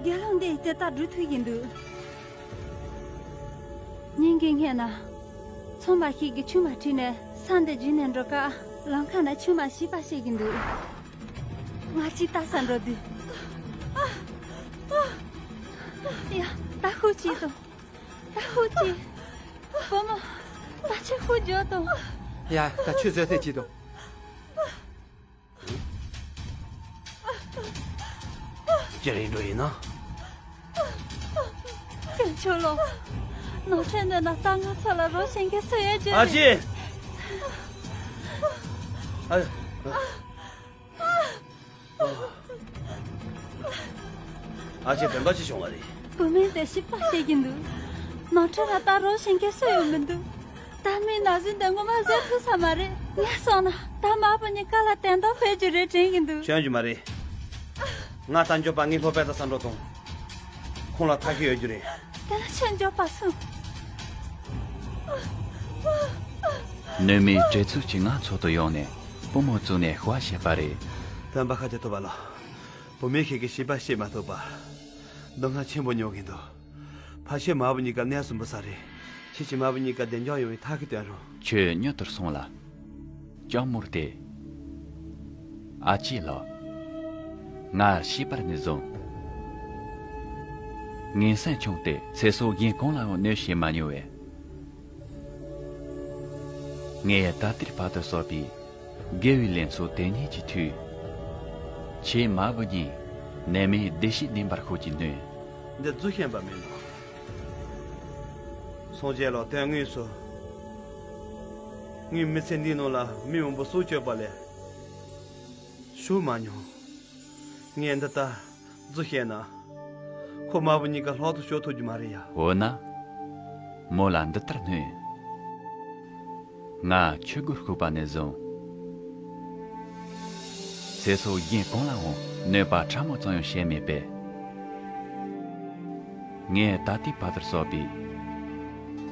དགེ་སློང་འདིས་དེ་ལྟར་སྒྲུབ་ཐུབ་ཀྱི་འདུག་ཉིན་གྱི་སྔོན་ན། ཚོང་པ་ཞིག་གིས་ཆུང་མ་ཁྲིད་ནས་ས་འདི་བརྒྱུད་ནས་འགྲོ་སྐབས་ལམ་ཁ་ན་ཆུང་མ་ཤི་བ་ཤེས་ཀྱི་འདུག་ང་གཅིག་ལྟ་ས་འགྲོ་དུས། ཡ། ད་ཤུགས་ཆེ་དང་། ད་ཤུགས་ཆེ། བུ་མོ། ད་ཁྱོད་ཤུགས་རྒྱོབ་དང་། ཡ། ད་ཁྱོད་བཟོད་ཐེངས་གཅིག་དང་། ཅི་རེད་འགྲོ་ཡིན་ན། དཀོན་མཆོག་ལགས། ནོར་འཁྲུལ་འདི་ན་ད་ང་ཚོ་ལ་རོགས་བྱེད་མཁན་སུ་ཡོད་ཀྱི་ཨ་རེད། ཅེ། ཨ། ཨ་ཅེ་བེམ་པ་ཅི་བྱུང་བ་རེད། བུད་མེད་དེ་ཤི་བ་ཤེས་ཀྱི་འདུག་ནོར་འཁྲུལ་ལ་ད་རོགས་བྱེད་མཁན་སུ་ཡོད་མི་འདུག་ད་མིའི་ན་ཟུག་འདི་ངོ་མ་བཟོད་ཐུབ་ས་མ་རེད། ངས་སོང་ན་ད་མ་བུ་གཉིས་ཀ་ལ་དོན་དག་འཕེལ་རྒྱུ་རེད་དྲན་གྱི་འདུག་བྱོན་རྒྱུ་མ་རེད། ང་ད་འགྱོད་པ་ངའི་སློབ་དཔོན་དང་ས་འགྲོ་དང་། ཁོང་ལ་ཐབས་ཤེས་ཡོད་རྒྱུ་རེད། དེ་ལ་ཁྱོད་འགྱོད་པ་སོང་། ནུས་མེད་བྲེལ་འཚུབ་ཀྱིས་ང་འཚོལ་དུ་ཡོང་ནས་པུས་མོ་བཙུགས་ནས་ཞུ་བ་བྱས་པ་རེད། བོན་པོ་ཁ་ཆེ་ཐུབ་པ་ལགས། བུད་མེད་ཞིག་གིས་ཤི་བ་ཤེས་མ་ཐུབ་པ། སྡུག་བསྔལ་ཆེན་པོ་མྱོང་གིན་འདུག་ཕ་ཁྱོད་མ་བུ་གཉིས་ཀ་གནས་གསུམ་པོ་ས་རེད། ཁྱེད་ཀྱིས་མ་བུ་གཉིས་ཀ་བདེ་འཇགས་ཡོང་བའི་ཐབས་ཤེས་སྟོན་རོགས། ཁྱོད་མྱུར་དུ་སོང་ལ། ལྕམ་མོར་ཏེ། ཨ་ཅེ་ལགས། ང་ཤེས་པར་ནས་བཟུང་། ངའི་སེམས་ཆུང་སྟེ་ཚེ་སྲོག་གཞན་གང་ལའང་གནོད་བྱེད་མ་མྱོང་བས། ངས་ད་ལྟའི་བར་དུ་གསོག་པའི་དགེ་བའི་ལས་ཚོགས་དེ་ཉིད་ཀྱི་མཐུས། ཁྱེད་མ་བུ་གཉིས་ནད་མེད་བདེ་སྐྱིད་ལྡན་པར་ཤོག་ཅེས་སྨོན། འདི་རྫུན་བཤད་པ་མིན་ནོ། སངས་རྒྱས་ལགས། དོན་དངོས་སུ་ངའི་མི་ཚེ་འདིའི་ནང་ལ་མི་མང་པོ་སྲོག་གཅོད་པ་ལས་ཞུགས་མ་མྱོང་། ངས་འདི་ལྟར་རྫུན་བཤད་ན། ཁོ་མ་བུ་གཉིས་ཀ་ལྷག་ཏུ་སྐྱོ་ཐུབ་རྒྱུ་མ་རེད་ཡ། འོ་ན། མོ་ལ་འདི་ལྟར་སྨོན། ང་ཆོས་གོས་བཀོད་པ་ནས་བཟུང་། ཚེ་སྲོག་གཞན་གང་ལའང་གནོད་པ་ཕྲ་མོ་ཙམ་ཡང་བྱས་མེད་པས། ངས་ད་ལྟའི་བར་དུ་གསོག་པའི་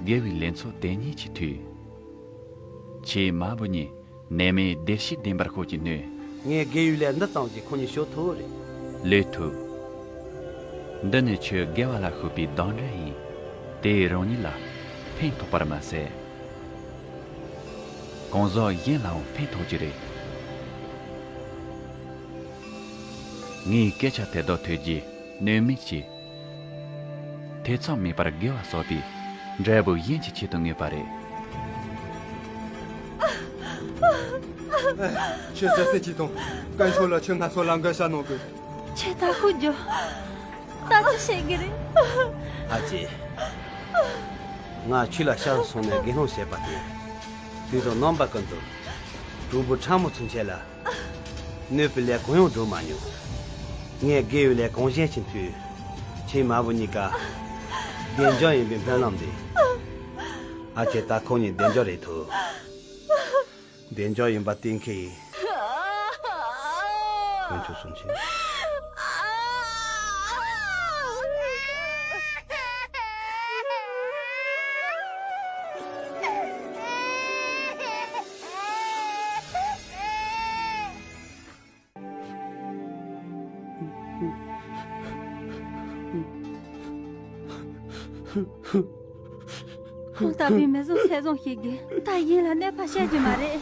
དགེ་བའི་ལས་ཚོགས་དེ་ཉིད་ཀྱི་མཐུས། ཁྱེད་མ་བུ་གཉིས་ནད་མེད་བདེ་སྐྱིད་ལྡན་པར་ཤོག་ཅེས་སྨོན། ངས་དགེ་བའི་ལས་འདི་ཙམ་གྱིས་ཁོང་གཉིས་སྐྱོབ་ཐུབ་རེད། ལོས་ཐུབ། འདི་ནི་ཁྱོད་དགེ་བ་ལ་ཞུགས་པའི་གདེང་འདྲེན་ཡིན། དེས་རང་ཉིད་ལ་ཕན་ཐོགས་པར་མ་ཟད། གང་ཟག་གཞན་ལའང་ཕན་ཐོགས་ཀྱི་རེད། ངའི་སྐད་ཆ་དེ་དག་ཐོས་རྗེས་གནོད་མེད་ཀྱིས། ཐེ་ཚོམ་མེད་པར་དགེ་བ་གསོག་པའི་འབྲས་བུ་གཞན་གྱི་ཆེད་དུ་བསྔོས་པ་རེད། ཁྱོད་བརྩེ་སེམས་ཅིག་དང་། དཀོན་མཆོག་ལ་ཁྱོད་ང་ཚོ་ལ་འགོད་བྱ་གནང་དགོས། ཁྱོད་ད་ཁུག་རྒྱོབ། ད་ཅི་བྱེད་ཀྱི་རེད། ཨ་ཅེ། ང་ཁྱོད་ལ་ཤ་ཚ་སོང་ནས་དགེ་སློང་བྱས་པ་དེ། དུས་དང་རྣམ་པ་ཀུན་ཏུ། གྲོགས་པོ་ཕྲ་མོ་ཚུན་ཆད་ལ། གནོད་པའི་ལས་གང་ཡང་བསྒྲུབས་མ་མྱོང་། ངས་དགེ་བའི་ལས་གང་བྱས་ཀྱི་མཐུས། ཁྱེད་མ་བུ་གཉིས་ཀ་བདེ་འཇགས་ཡིན་པའི་སྨོན་ལམ་འདེབས། ཨ་ཅེ། ད་ཁོང་གཉིས་བདེ་འཇགས་རེད་ཐུབ། བདེ་འཇགས་ཡིན་པ་གཏན་འཁེལ་ཡིན། དཀོན་མཆོག་གསུམ་མཁྱེན། ཁོང་ལྟ་བུའི་མི་བཟང་ཚེ་བཟང་ཞིག་གིས་ད་གཞན་ལ་གནོད་པ་བྱེད་རྒྱུ་མ་རེད།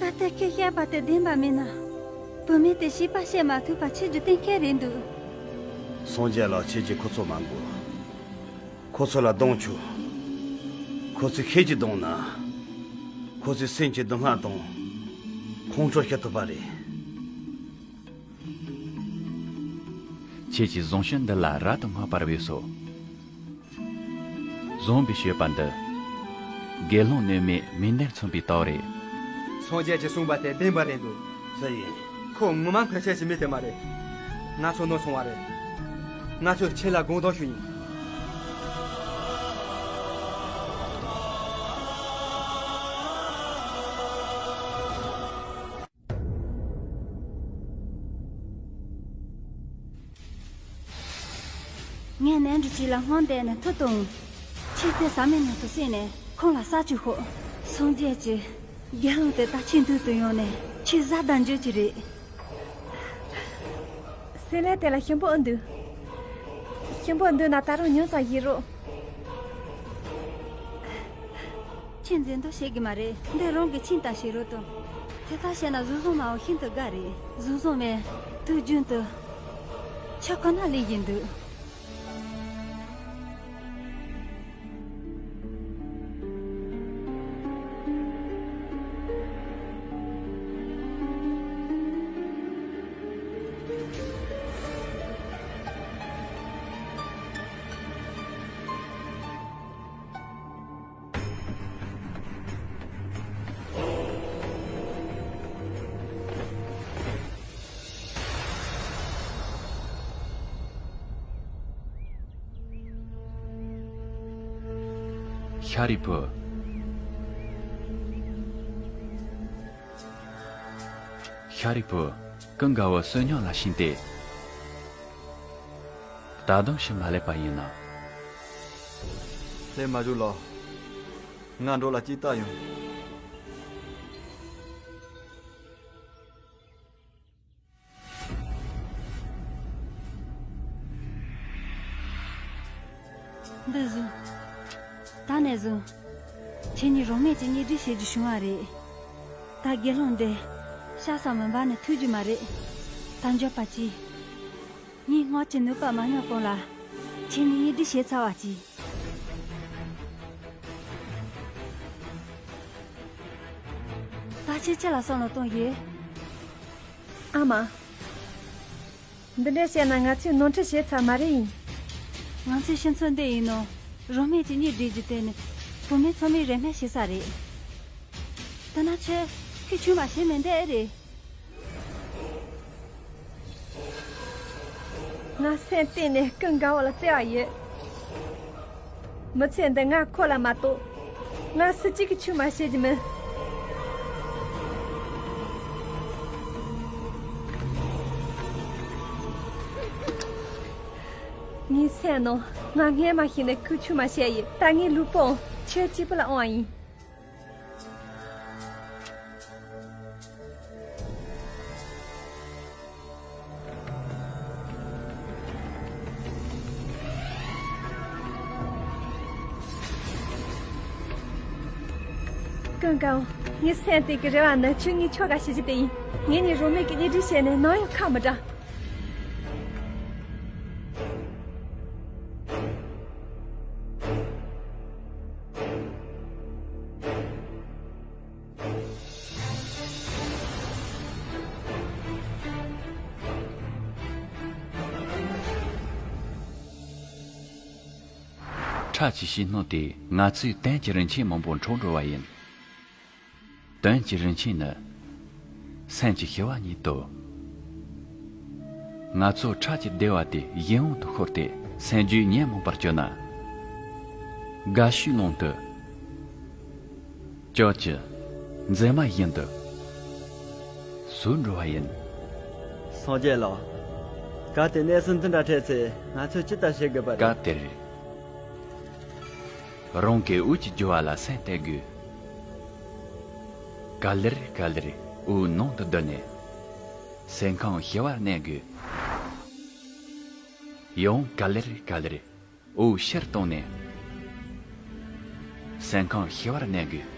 གལ་ཏེ་ཁྱེད་བཤད་པ་དེ་བདེན་པ་མིན་ན། བུད་མེད་དེ་བྱིས་པ་བྱེད་མ་ཐུབ་པ་བྱེད་རྒྱུ་གཏན་འཁེལ་རེད་འདུག། སངས་རྒྱས་ལགས། ཁྱེད་ཀྱིས་ཁོ་ཚོ་མ་འགུལ། ཁོ་ཚོ་ལ་གདོང་ཆུ། ཁོ་ཚོས་ཤེད་ཀྱིས་བརྡུངས་ན། ཁོ་ཚོའི་སེམས་ཀྱི་སྡུག་བསྔལ་དང་། ཁོང་ཁྲོ་སྐྱེ་ཐུབ་པ་རེད། ཁྱེད་ཀྱིས་བཟང་སྤྱོད་འདི་ལ་རབ་ཏུ་བསྔགས་པར་འོས་སོ། བཟང་པོའི་སྤྱོད་པ་འདི། དགེ་སློང་གནོད་མེད་མིག་ལྡན་མཚོན་པའི་རྟགས་རེད། སངས་རྒྱས་ཀྱིས་གསུངས་པ་དེ་བདེན་པ་རེད་འདུག། སུ་ཡིན། ཁོ་ངོ་མ་འཕེན་བྱེད་ཀྱི་མི་དེ་མ་རེད། ང་ཚོ་ནོར་སོང་བ་རེད། ང་ཚོས་ཁྱེད་ལ་དགོངས་དག་ཞུ་ཡིན། ངས་ནས་འབྲུ་གཅིག་ལ་སྔོན་བསྡད་ནས་མཐུ་བཏང་། ཁྱེད་དེ་ཟ་མའི་ནང་དུ་བསྲེས་ནས་ཁོང་ལ་ཟ་བཅུག་ཤོག། སངས་རྒྱས་ཀྱི་དགེ་སློང་དེ་ད་ཁྱེད་མདུན་དུ་ཡོང་ནས་ཁྱེད་བཟའ་ཟླ་འཇོག་གི་རེད། སྲེད་ལེན་དེ་ལ་ཞིམ་པོ་འདུག། ཞིམ་པོ་འདུག་ན་ད་རུང་ཉུང་ཙམ་བཞེས་རོགས། ཁྱེད་འཛེམ་དོགས་བྱེད་ཀྱི་མ་རེད། འདི་རང་གི་ཁྱིམ་ལྟར་བྱེད་རོགས་དང་། དེ་ལྟར་བྱས་ན་གཟུགས་བཟང་མ་བ་ཤིན་ཏུ་དགའ་རེད། གཟུགས་བཟང་མས་དུས་རྒྱུན་དུ་ཁྱེད་ཁོ་ན་ལེན་བཞིན་འདུག། ཤཱ་རིའི་བུ། ཤཱ་རིའི་བུ། ཀུན་དགའ་བོ་བསོད་སྙོམས་ལ་ཕྱིན་ཏེ། ད་དུང་ཕྱིར་མ་སླེབས་པ་ཡིན་ན། སླེབས་མ་བཞུགས་ལགས། ང་འགྲོ་ལ་ཅིག་བལྟ་ཡོང་། འདི་བཟུང་། ད་ནས་བཟུང་། ཁྱེད་གཉིས་རང་མོས་ཀྱིས་གཉེན་སྒྲིག་བྱེད་རྒྱུ་བྱུང་བ་རེད། ད་དགེ་སློང་འདི། ཤ་ཟ་མི་འབག་ནས་ཐུག་རྒྱུ་མ་རེད། ད་འགྱོད་པ་ཅི། ངས་སྔར་གྱི་ནུས་པ་མ་ཉམས་གོང་ལ། ཁྱེད་ནས་གཉེན་སྒྲིག་བྱས་ཚར་བ་ཅིག་ད་ཁྱེད་ཅི་ལ་བསམ་བློ་གཏོང་ཡོད། ཨ་མ། འདི་འདྲ་བཤད་ན་ང་ཚོས་ནོར་འཁྲུལ་བྱས་ཚར་མ་རེད་ཡིན། ང་ཚོའི་ཕྱི་ཚོན་འདི་ཡིན་ནོ། རང་མོས་ཀྱིས་གཉེན་སྒྲིག་རྒྱུ་དེ་ནི། བུད་མེད་ཚང་མས་རེ་སྨོན་བྱེད་ས་རེད། དེ་ན་ཁྱོད་ཁོས་ཆུང་མ་བྱེད་མི་འདོད་ཨེ་རེད། ང་སེམས་གཏིང་ནས་ཀུན་དགའ་བོ་ལ་བརྩེ་བ་ཡོད། མི་ཚེ་འདི་ང་ཁོ་ལ་མ་གཏོགས། ང་སུ་གཅིག་གིས་ཆུང་མ་བྱེད་རྒྱུ་མིན། ངའི་སེམས་ནང་ང་སྔན་མ་ཞིག་ནས་ཁོས་ཆུང་མ་བྱས་ཡོད། ད་ངའི་ལུས་པོའང་ཁྱོད་གཅིག་པུ་ལ་དབང་བ་ཡིན། ཀུན་དགའ་བོ། ངའི་སེམས་གཏིང་གི་རེ་བ་ནི་ཁྱོད་ངའི་ཁྱོ་ག་བྱེད་རྒྱུ་དེ་ཡིན། ངེད་གཉིས་རང་མོས་ཀྱིས་གཉེན་སྒྲིག་བྱས་ནས་ནམ་ཡང་ཁ་མི་བྲལ། ཁྲ་ཆུ་བཞི་སྣོད་དེས་ང་ཚོའི་དོན་གྱི་རིན་ཆེན་མང་པོ་འཕྲོག་འགྲོ་བ་ཡིན། དོན་གྱི་རིན་ཆེན་ནི། སེམས་ཀྱི་ཤེས་པ་ཉིད་དོ། ང་ཚོ་ཁྲ་ཆུ་བདེ་བ་དེ་ཡིད་འོང་དུ་ཤོར་ཏེ་སེམས་རྒྱུད་ཉོན་མོངས་པར་གྱུར་ན། དགའ་བྱུས་ཀློང་དུ། སྐྱོ་བྱུས། མཛེས་མ་བཞིན་དུ། ཟུག་འགྲོ་བ་ཡིན། སངས་རྒྱས་ལགས། གལ་ཏེ་གནས་ཚུལ་འདི་འདྲ་འཕྲད་ཚེ་ང་ཚོས་ཅི་ལྟར་བྱེད་དགོས་པ་རེད། སྐབས་དེར། རང་གི་འོད་ཀྱི་རྒྱུ་བ་ལ་སེམས་གཏད་དགོས། ག་ལེར་ག་ལེར་འོད་ནང་དུ་བསྡུ་ནས། སེམས་ཁམས་ཞི་བར་གནས་དགོས། ཡང་ག་ལེར་ག་ལེར་འོད་ཕྱིར་བཏང་ནས། སེམས་ཁམས་ཞི་བར་གནས་དགོས།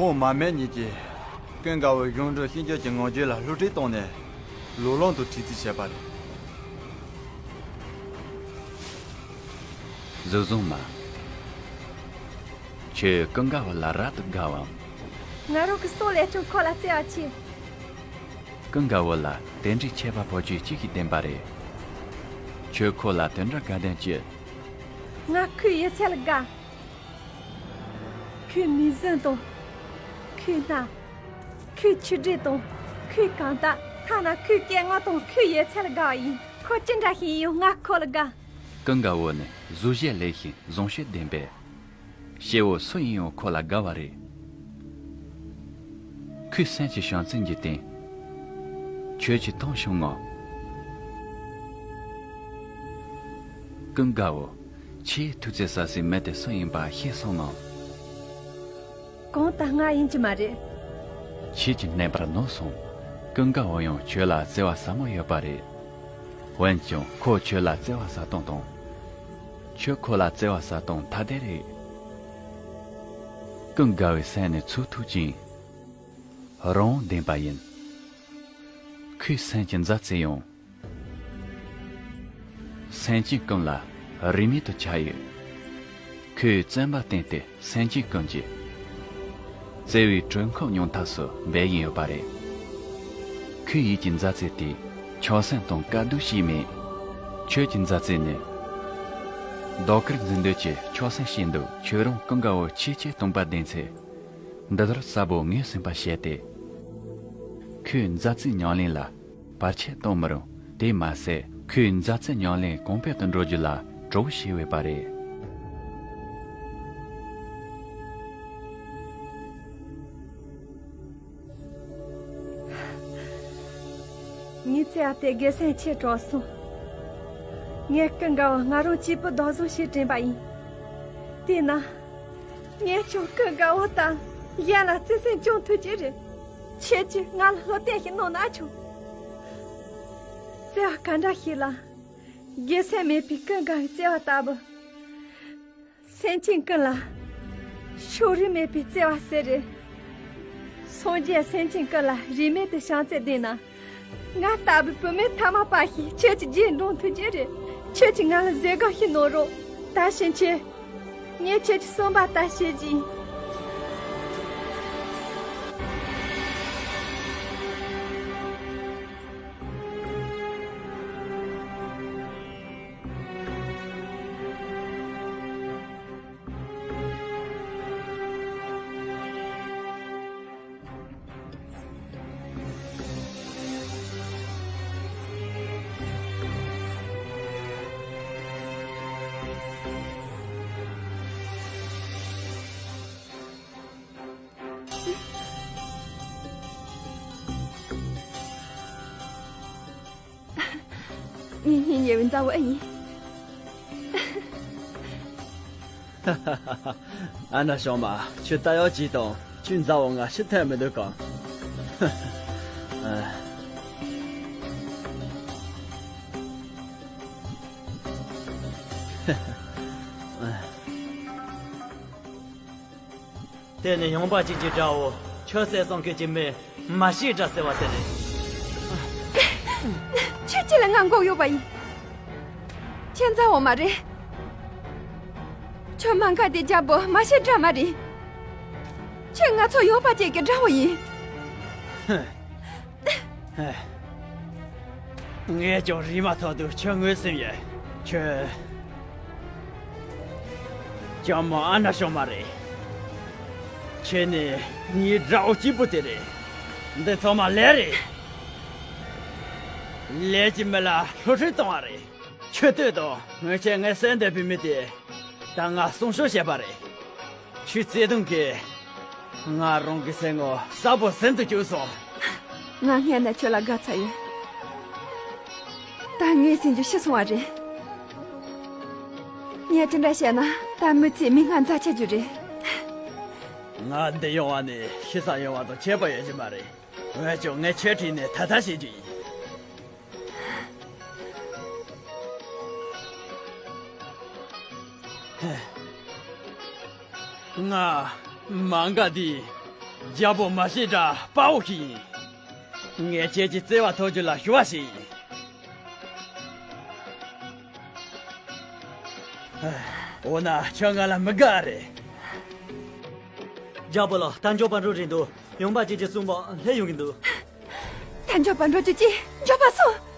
ཁོང་མ་སྨད་གཉིས་ཀྱིས་ཀུན་དགའ་བོའི་གཞུང་འབྲུ་ཤེས་འཇོག་གི་ངང་རྒྱུད་ལ་བསླུ་བྲིད་བཏང་ནས་ལོ་ལོན་དུ་ཁྲིད་རྩིས་བྱས་པ་རེད། གཟུགས་བཟང་མ། ཁྱོད་ཀུན་དགའ་བོ་ལ་རབ་ཏུ་དགའ་བམ། ང་རང་གི་སྲོག་ལས་ཀྱང་ཁོ་ལ་བརྩེ་བ་ཆེ། ཀུན་དགའ་བོ་ལ་དེ་འདྲའི་ཁྱད་པར་ཕལ་ཆེར་གཅིག་གིས་བསྟན་པ་རེད། ཁྱོད་ཁོ་ལ་དེ་འདྲ་དགའ་དོན་ཅི། ང་ཁོའི་ཡོད་ཚད་ལ་དགའ། ཁོའི་མིག་ཟུང་དང་། ཁོའི་སྣ། ཁོའི་མཆུ་སྒྲོས་དང་། ཁོའི་རྐང་རྟགས། ཐ་ན་ཁོའི་སྐད་ངག་དང་ཁོའི་ཡོད་ཚད་ལ་དགའ་བ་ཡིན། ཁོ་ཅི་འདྲ་ཞིག་ཡིན་ཡང་ང་ཁོ་ལ་དགའ། ཀུན་དགའ་བོ་ནི་གཟུགས་གཞི་ལེགས་ཤིང་བཟང་སྤྱོད་ལྡན་པས། སྐྱེ་བོ་སུ་ཡིན་ཡང་ཁོ་ལ་དགའ་བ་རེད། ཁོའི་སེམས་ཀྱི་བྱམས་བརྩེ་འཇིག་རྟེན། ཁྱོད་ཀྱིས་མཐོང་བྱུང་ངམ། ཀུན་དགའ་བོ། ཁྱེད་ཐུགས་བརྩེ་ཟ་སའི་མི་དེ་སུ་ཡིན་པ་ཤེས་སོང་ངམ། གང་ལྟར་ང་ཡིན་གྱི་མ་རེད། ཁྱེད་ཀྱིས་རྣམ་པར་གནོད་སོང་། ཀུན་དགའ་བོ་ཡང་ཁྱོད་ལ་བརྩེ་བ་ཟབ་མོ་ཡོད་པ་རེད། འོན་ཀྱང་ཁོ་ཁྱོད་ལ་བརྩེ་བ་ཟ་སྟངས་དང་། ཁྱོད་ཁོ་ལ་བརྩེ་བ་ཟ་སྟངས་ཐ་དད་རེད། ཀུན་དགའ་བོའི་སེམས་ནི་ཚུགས་ཐུབ་ཅིང་། རང་དབང་ལྡན་པ་ཡིན། ཁོའི་སེམས་ཀྱི་མཛའ་བརྩེ་ཡང་། སེམས་ཅན་ཀུན་ལ་རིས་མེད་དུ་ཁྱབ་ཡོད། ཁོས་བརྩོན་པ་བསྟེན་ཏེ་སེམས་ཅན་ཀུན་གྱི་བརྩེ་བའི་གྲོད་ཁོག་མྱོང་ཐབས་སུ་འབད་བཞིན་ཡོད་པ་རེད། ཁོའི་ཡིད་ཀྱི་མཛའ་བརྩེ་དེ་ཆགས་སེམས་དང་དཀའ་སྡུག་ཞིག་མེད། ཁྱོད་ཀྱི་མཛའ་བརྩེ་ནི་ཟློས་གར་འཛིན་འདོད་ཀྱི་ཆགས་སེམས་ཤིག་འདུག་ཁྱོད་རང་ཀུན་དགའ་བོ་ཆེས་ཆེར་སྟོང་པ་བདེན་ཚེ། འདི་ལྟར་གསལ་པོ་ངོས་ཟིན་པ་བྱས་ཏེ། ཁོའི་མཛའ་བརྩེའི་ཉམས་ལེན་ལ་བར་ཆད་གཏོང་མི་རུང་། དེ་མ་ཟད་ཁོའི་མཛའ་བརྩེའི་ཉམས་ལེན་གོང་འཕེལ་དུ་འགྲོ་རྒྱུ་ལ་གྲོགས་བྱེད་འོས་པ་རེད། ངའི་བརྩེ་བ་དེ་དགེ་སེམས་ཆེ་དྲགས་སོང་། ངས་ཀུན་དགའ་བོ་ང་རང་གཅིག་པུ་བདག་བཟུང་བྱས་དྲན་པ་ཡིན། དེས་ན། ངས་ཀྱང་ཀུན་དགའ་བོ་དང་གཞན་ལ་བརྩེ་སེམས་སྐྱོང་ཐུབ་ཀྱི་རེད། ཁྱེད་ཀྱིས་ང་ལ་བློ་གཏད་ཞིག་གནང་ན་ཆོག། བརྩེ་བ་ག་འདྲ་ཞིག་ལ། དགེ་སེམས་མེད་པའི་ཀུན་དགའ་བོའི་བརྩེ་བ་ལྟ་བུ། སེམས་ཅན་ཀུན་ལ་ཕྱོགས་རིས་མེད་པའི་བརྩེ་བ་ཟེར་རེད། སངས་རྒྱས་སེམས་ཅན་ཀུན་ལ་རིས་མེད་དུ་བྱམས་བརྩེ་ལྡན་ན། ང་ལྟ་བུའི་བུད་མེད་ཐ་མལ་པ་ཞིག་ཁྱེད་ཀྱི་རྗེས་འབྲང་ཐུབ་ཀྱི་རེད། ཁྱེད་ཀྱིས་ང་ལ་བཟོད་སྒོམ་ཞིག་གནང་རོགས། ད་ཕྱིན་ཆད། ངས་ཁྱེད་ཀྱི་གསུངས་པ་ལྟར་བྱེད་ཀྱི་ཡིན། ངའི་སྙིང་ཉེ་བའི་མཛའ་བོ་ཨེ་ཡིན། ཨ་ན་ཞོགས་མ། ཁྱོད་ལྟ་ཡག་ཅིག་དང་། ཁྱོད་མཛའ་བོ་ང་ཤི་ཐལ་མི་འདུག་གམ། དེ་ནི་ཡངས་པ་ཅན་གྱི་དགྲ་བོ། ཁྱོད་བསད་གཏོང་མཁན་གྱི་མི། མ་ཤེས་དགྲ་ཟེར་བ་དེ་རེད། ཁྱོད་ཅི་ལ་ང་མགོ་གཡོག་པ་ཡིན། ཁྱོད་མཛའ་བོ་མ་རེད། ཁྱོད་མ་འགག་དེ་རྒྱལ་པོ་མ་ཤེས་དགྲ་མ་རེད། ཁྱོད་ང་ཚོ་ཡངས་པ་ཅན་གྱི་དགྲ་བོ་ཡིན། ངས་ཀྱང་རིག་མ་ཐག་ཏུ་ཁྱོད་ངོས་ཟིན་ཡོད། ཁྱོད། ལྕམ་མོ་ཨ་ན་ཞོགས་མ་རེད། ཁྱེད་ནི་ངའི་དགྲ་བོ་གཅིག་པུ་དེ་རེད། འདི་ཚང་མ་ལས་རེད། ལས་ཀྱི་མི་ལ་བློ་གྲོས་གཏོང་བ་རེད། ཁྱོད་ལྟོས་དང་། སྔོན་ཆད་ངས་བསད་འདོད་པའི་མི་དེ། ད་ང་སྲུང་སྐྱོབ་བྱས་པ་རེད། ཁྱོད་བརྩེ་དུང་གིས་ང་རང་གི་སེམས་ངོ་གསལ་པོ་ཟིན་དུ་བཅུག་སོང་། ང་སྔོན་ནས་ཁྱོད་ལ་དགའ་ཚར་ཡོད། ད་ངའི་སེམས་རྒྱུད་ཤི་སོང་བ་རེད། ངས་དེ་འདྲ་བྱས་ན་ད་མི་ཚེའི་མིག་སྔར་འཛད་ཆགས་རྒྱུ་རེད། ང་འདི་ཡོང་བ་ནི་ཤི་ས་ཡོང་བ་དང་ཁྱད་པར་ཡོད་ཀྱི་མ་རེད། འོན་ཀྱང་ངས་ཁྱོད་ཁྲིད་ནས་ད་ལྟ་བྱེད་རྒྱུ་ཡིན། ང་མ་འགག་དེའི་རྒྱལ་པོ་མ་ཤེས་དགྲ་དཔའ་བོ་ཞིག་ཡིན། ངས་ཁྱེད་ཀྱི་བརྩེ་བ་ཐོབ་རྒྱུ་ལ་ཞུ་བ་ཞིག་ཡིན། འོ་ན་ཁྱོད་ང་ལ་མི་དགའ་རེད། རྒྱལ་པོ་ལགས། ད་མགྱོགས་པར་འགྲོ་རན་འདུག། ཡངས་པ་ཅན་གྱི་སྲུང་མ་སླེབས་ཡོང་གི་འདུག། ད་མགྱོགས་པར་འགྲོ་རྒྱུ་གྱིས་མགྱོགས་པར་སོང་།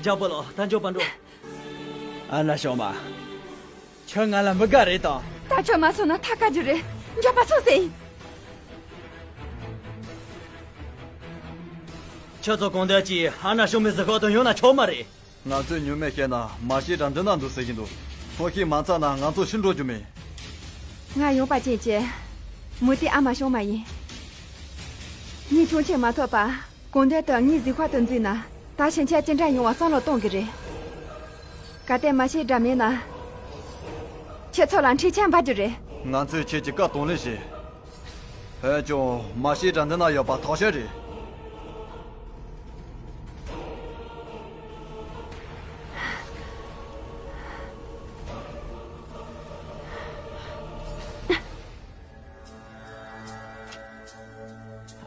རྒྱལ་པོ་ལགས། ད་མགྱོགས་པར་འགྲོ། ཨ་ན་ཞོགས་མ། ཁྱོད་ང་ལ་མི་དགའ་རེད་དམ། ད་ཁྱོད་མ་སོང་ན་ཐར་དཀའ་རྒྱུ་རེད། མགྱོགས་པར་སོང་ཟེར། ཁྱོད་ཚོ་གང་འདོད་ཀྱིས་ཨ་ན་ཞོགས་མའི་གཟིམ་ཤག་ཏུ་ཡོང་ན་ཆོག་མ་རེད། ང་ཚོས་ཉུང་མེད་བཤད་ན་མ་ཤེས་དགྲ་འདི་ན་འདུག་ཟེར་གྱི་འདུག། ཁོ་ཤི་མ་ཚར་ན་ང་ཚོ་ཤི་འགྲོ་རྒྱུ་མེད། ང་ཡངས་པ་ཅན་གྱི་མུ་ཏིག་ཨ་མ་ཞོགས་མ་ཡིན། ངས་ཆོག་མཆན་མ་ཐོབ་པ། གང་འདོད་དུ་ངའི་གཟིམ་ཤག་ཏུ་འཛུལ་ན། ད་ཕྱིན་ཆད་ཅི་འདྲ་ཡོང་བ་བསམ་བློ་གཏོང་གི་རེད། གལ་ཏེ་མ་ཤེས་དགྲ་མེད་ན། ཁྱེད་ཚོ་ལ་འཕྲིན་ཆེན་འབར་རྒྱུ་རེད། ང་ཚོས་ཁྱེད་ཀྱི་བཀའ་དང་ལེན་བྱེད། འོན་ཀྱང་མ་ཤེས་དགྲ་འདི་ན་ཡོད་པ་ཐག་ཆོད་རེད།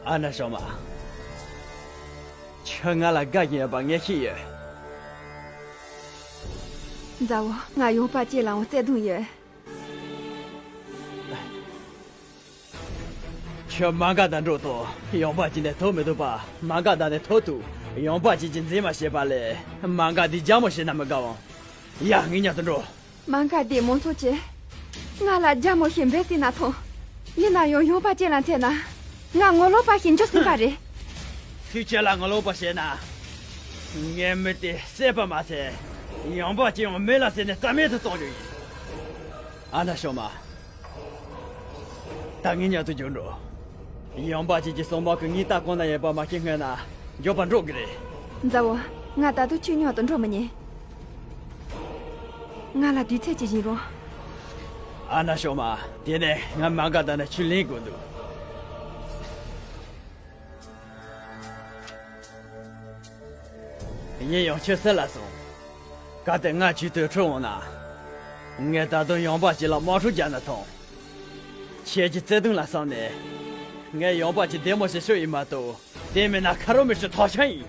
ཨ་ན་ཞོགས་མ། ཁྱོད་ང་ལ་དགའ་བཞིན་ཡོད་པ་ངས་ཤེས་ཡོད། མཛའ་བོ། ང་ཡངས་པ་ཅན་ལའང་བརྩེ་དུང་ཡོད། ཁྱོད་མ་འགག་དང་འགྲོགས་དང་། ཡངས་པ་ཅན་ནས་ཐོབ་མི་ཐུབ་པ། མ་འགག་དང་ནས་ཐོབ་ཐུབ། ཡངས་པ་ཅན་གྱི་མཛེས་མ་ཞེས་པ་ལས། མ་འགག་དེའི་རྒྱལ་མོ་བྱས་ན་མི་དགའ་འམ། ཡ། ངའི་མཉམ་དུ་འགྲོ། མ་འགག་དེ་མང་ཚོགས་ཀྱིས་ང་ལ་རྒྱལ་མོ་ཞེས་འབོད་སྲིད་ན་ཐང་། ཡིན་ན་ཡང་ཡངས་པ་ཅན་ལ་འཚེ་ན། ང་ངོ་ལོག་པ་ཞིག་འགྱུར་སྲིད་པ་རེད། སུས་ཁྱེད་ལ་ངོ་ལོག་པ་བྱས་ན། ངས་མི་དེ་བསད་པ་མ་ཟད། ཡངས་པ་ཅན་ཡང་མེ་ལ་བསྲེགས་ནས་རྩ་མེད་དུ་གཏོང་རྒྱུ་ཡིན། ཨ་ན་ཞོགས་མ། ད་ངའི་མཉམ་དུ་འགྱོ་འགྲོ། ཡོང་འབབ་ཅིག་གི་གསང་བ་གི་ངའི་ལྟ་གོང་ན་ཡོད་པ་མ་སྐྱེས་སྔོན་ན་མགྱོགས་པར་འགྲོ་གི་རེད། མཛའ་བོ། ང་ད་དུང་ཁྱོད་མཉམ་དུ་འགྲོ་མི་ཉན། ང་ལ་དུས་ཚོད་ཅིག་བྱིན་རོགས། ཨ་ན་ཤོ་མ། དེ་ནས་ང་མ་དགའ་ད་ནས་ཁྱོད་ལེན་དགོས་འདུག་ཡིན་ཡང་ཁྱོད་སུ་ལ་སོང་། གལ་ཏེ་ང་ཁྱོད་དུར་ཁྲོད་འོང་ན། ངས་ད་དུང་ཡོང་འབབ་ཅིག་ལ་དམག་འཁྲུག་རྒྱག་ན་ཐང་། ཁྱེད་ཀྱི་བརྩེ་དུང་ལ་བསམ་ནས། ངས་ཡོང་འབབ་ཅིག་བདེ་མོ་ཞིག་ཤོད་ཡིན་མ་གཏོགས། དེ་མིན་ན་ཁ་རོག་མི་ཤོད་ཐོག་ཆང་ཡིན།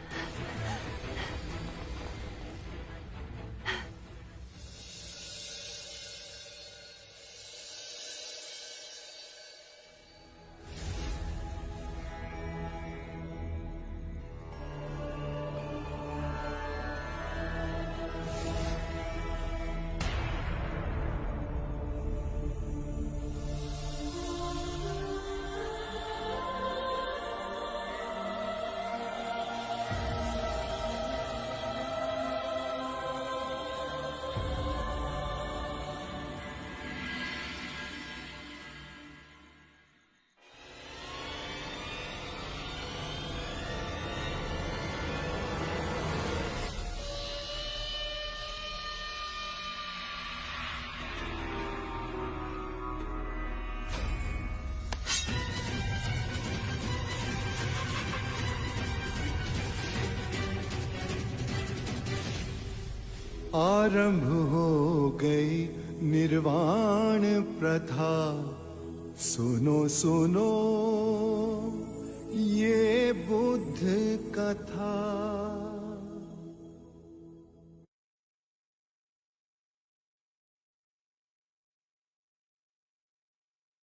आरंभ हो गई निर्वाण प्रथा। सुनो सुनो ये बुद्ध कथा।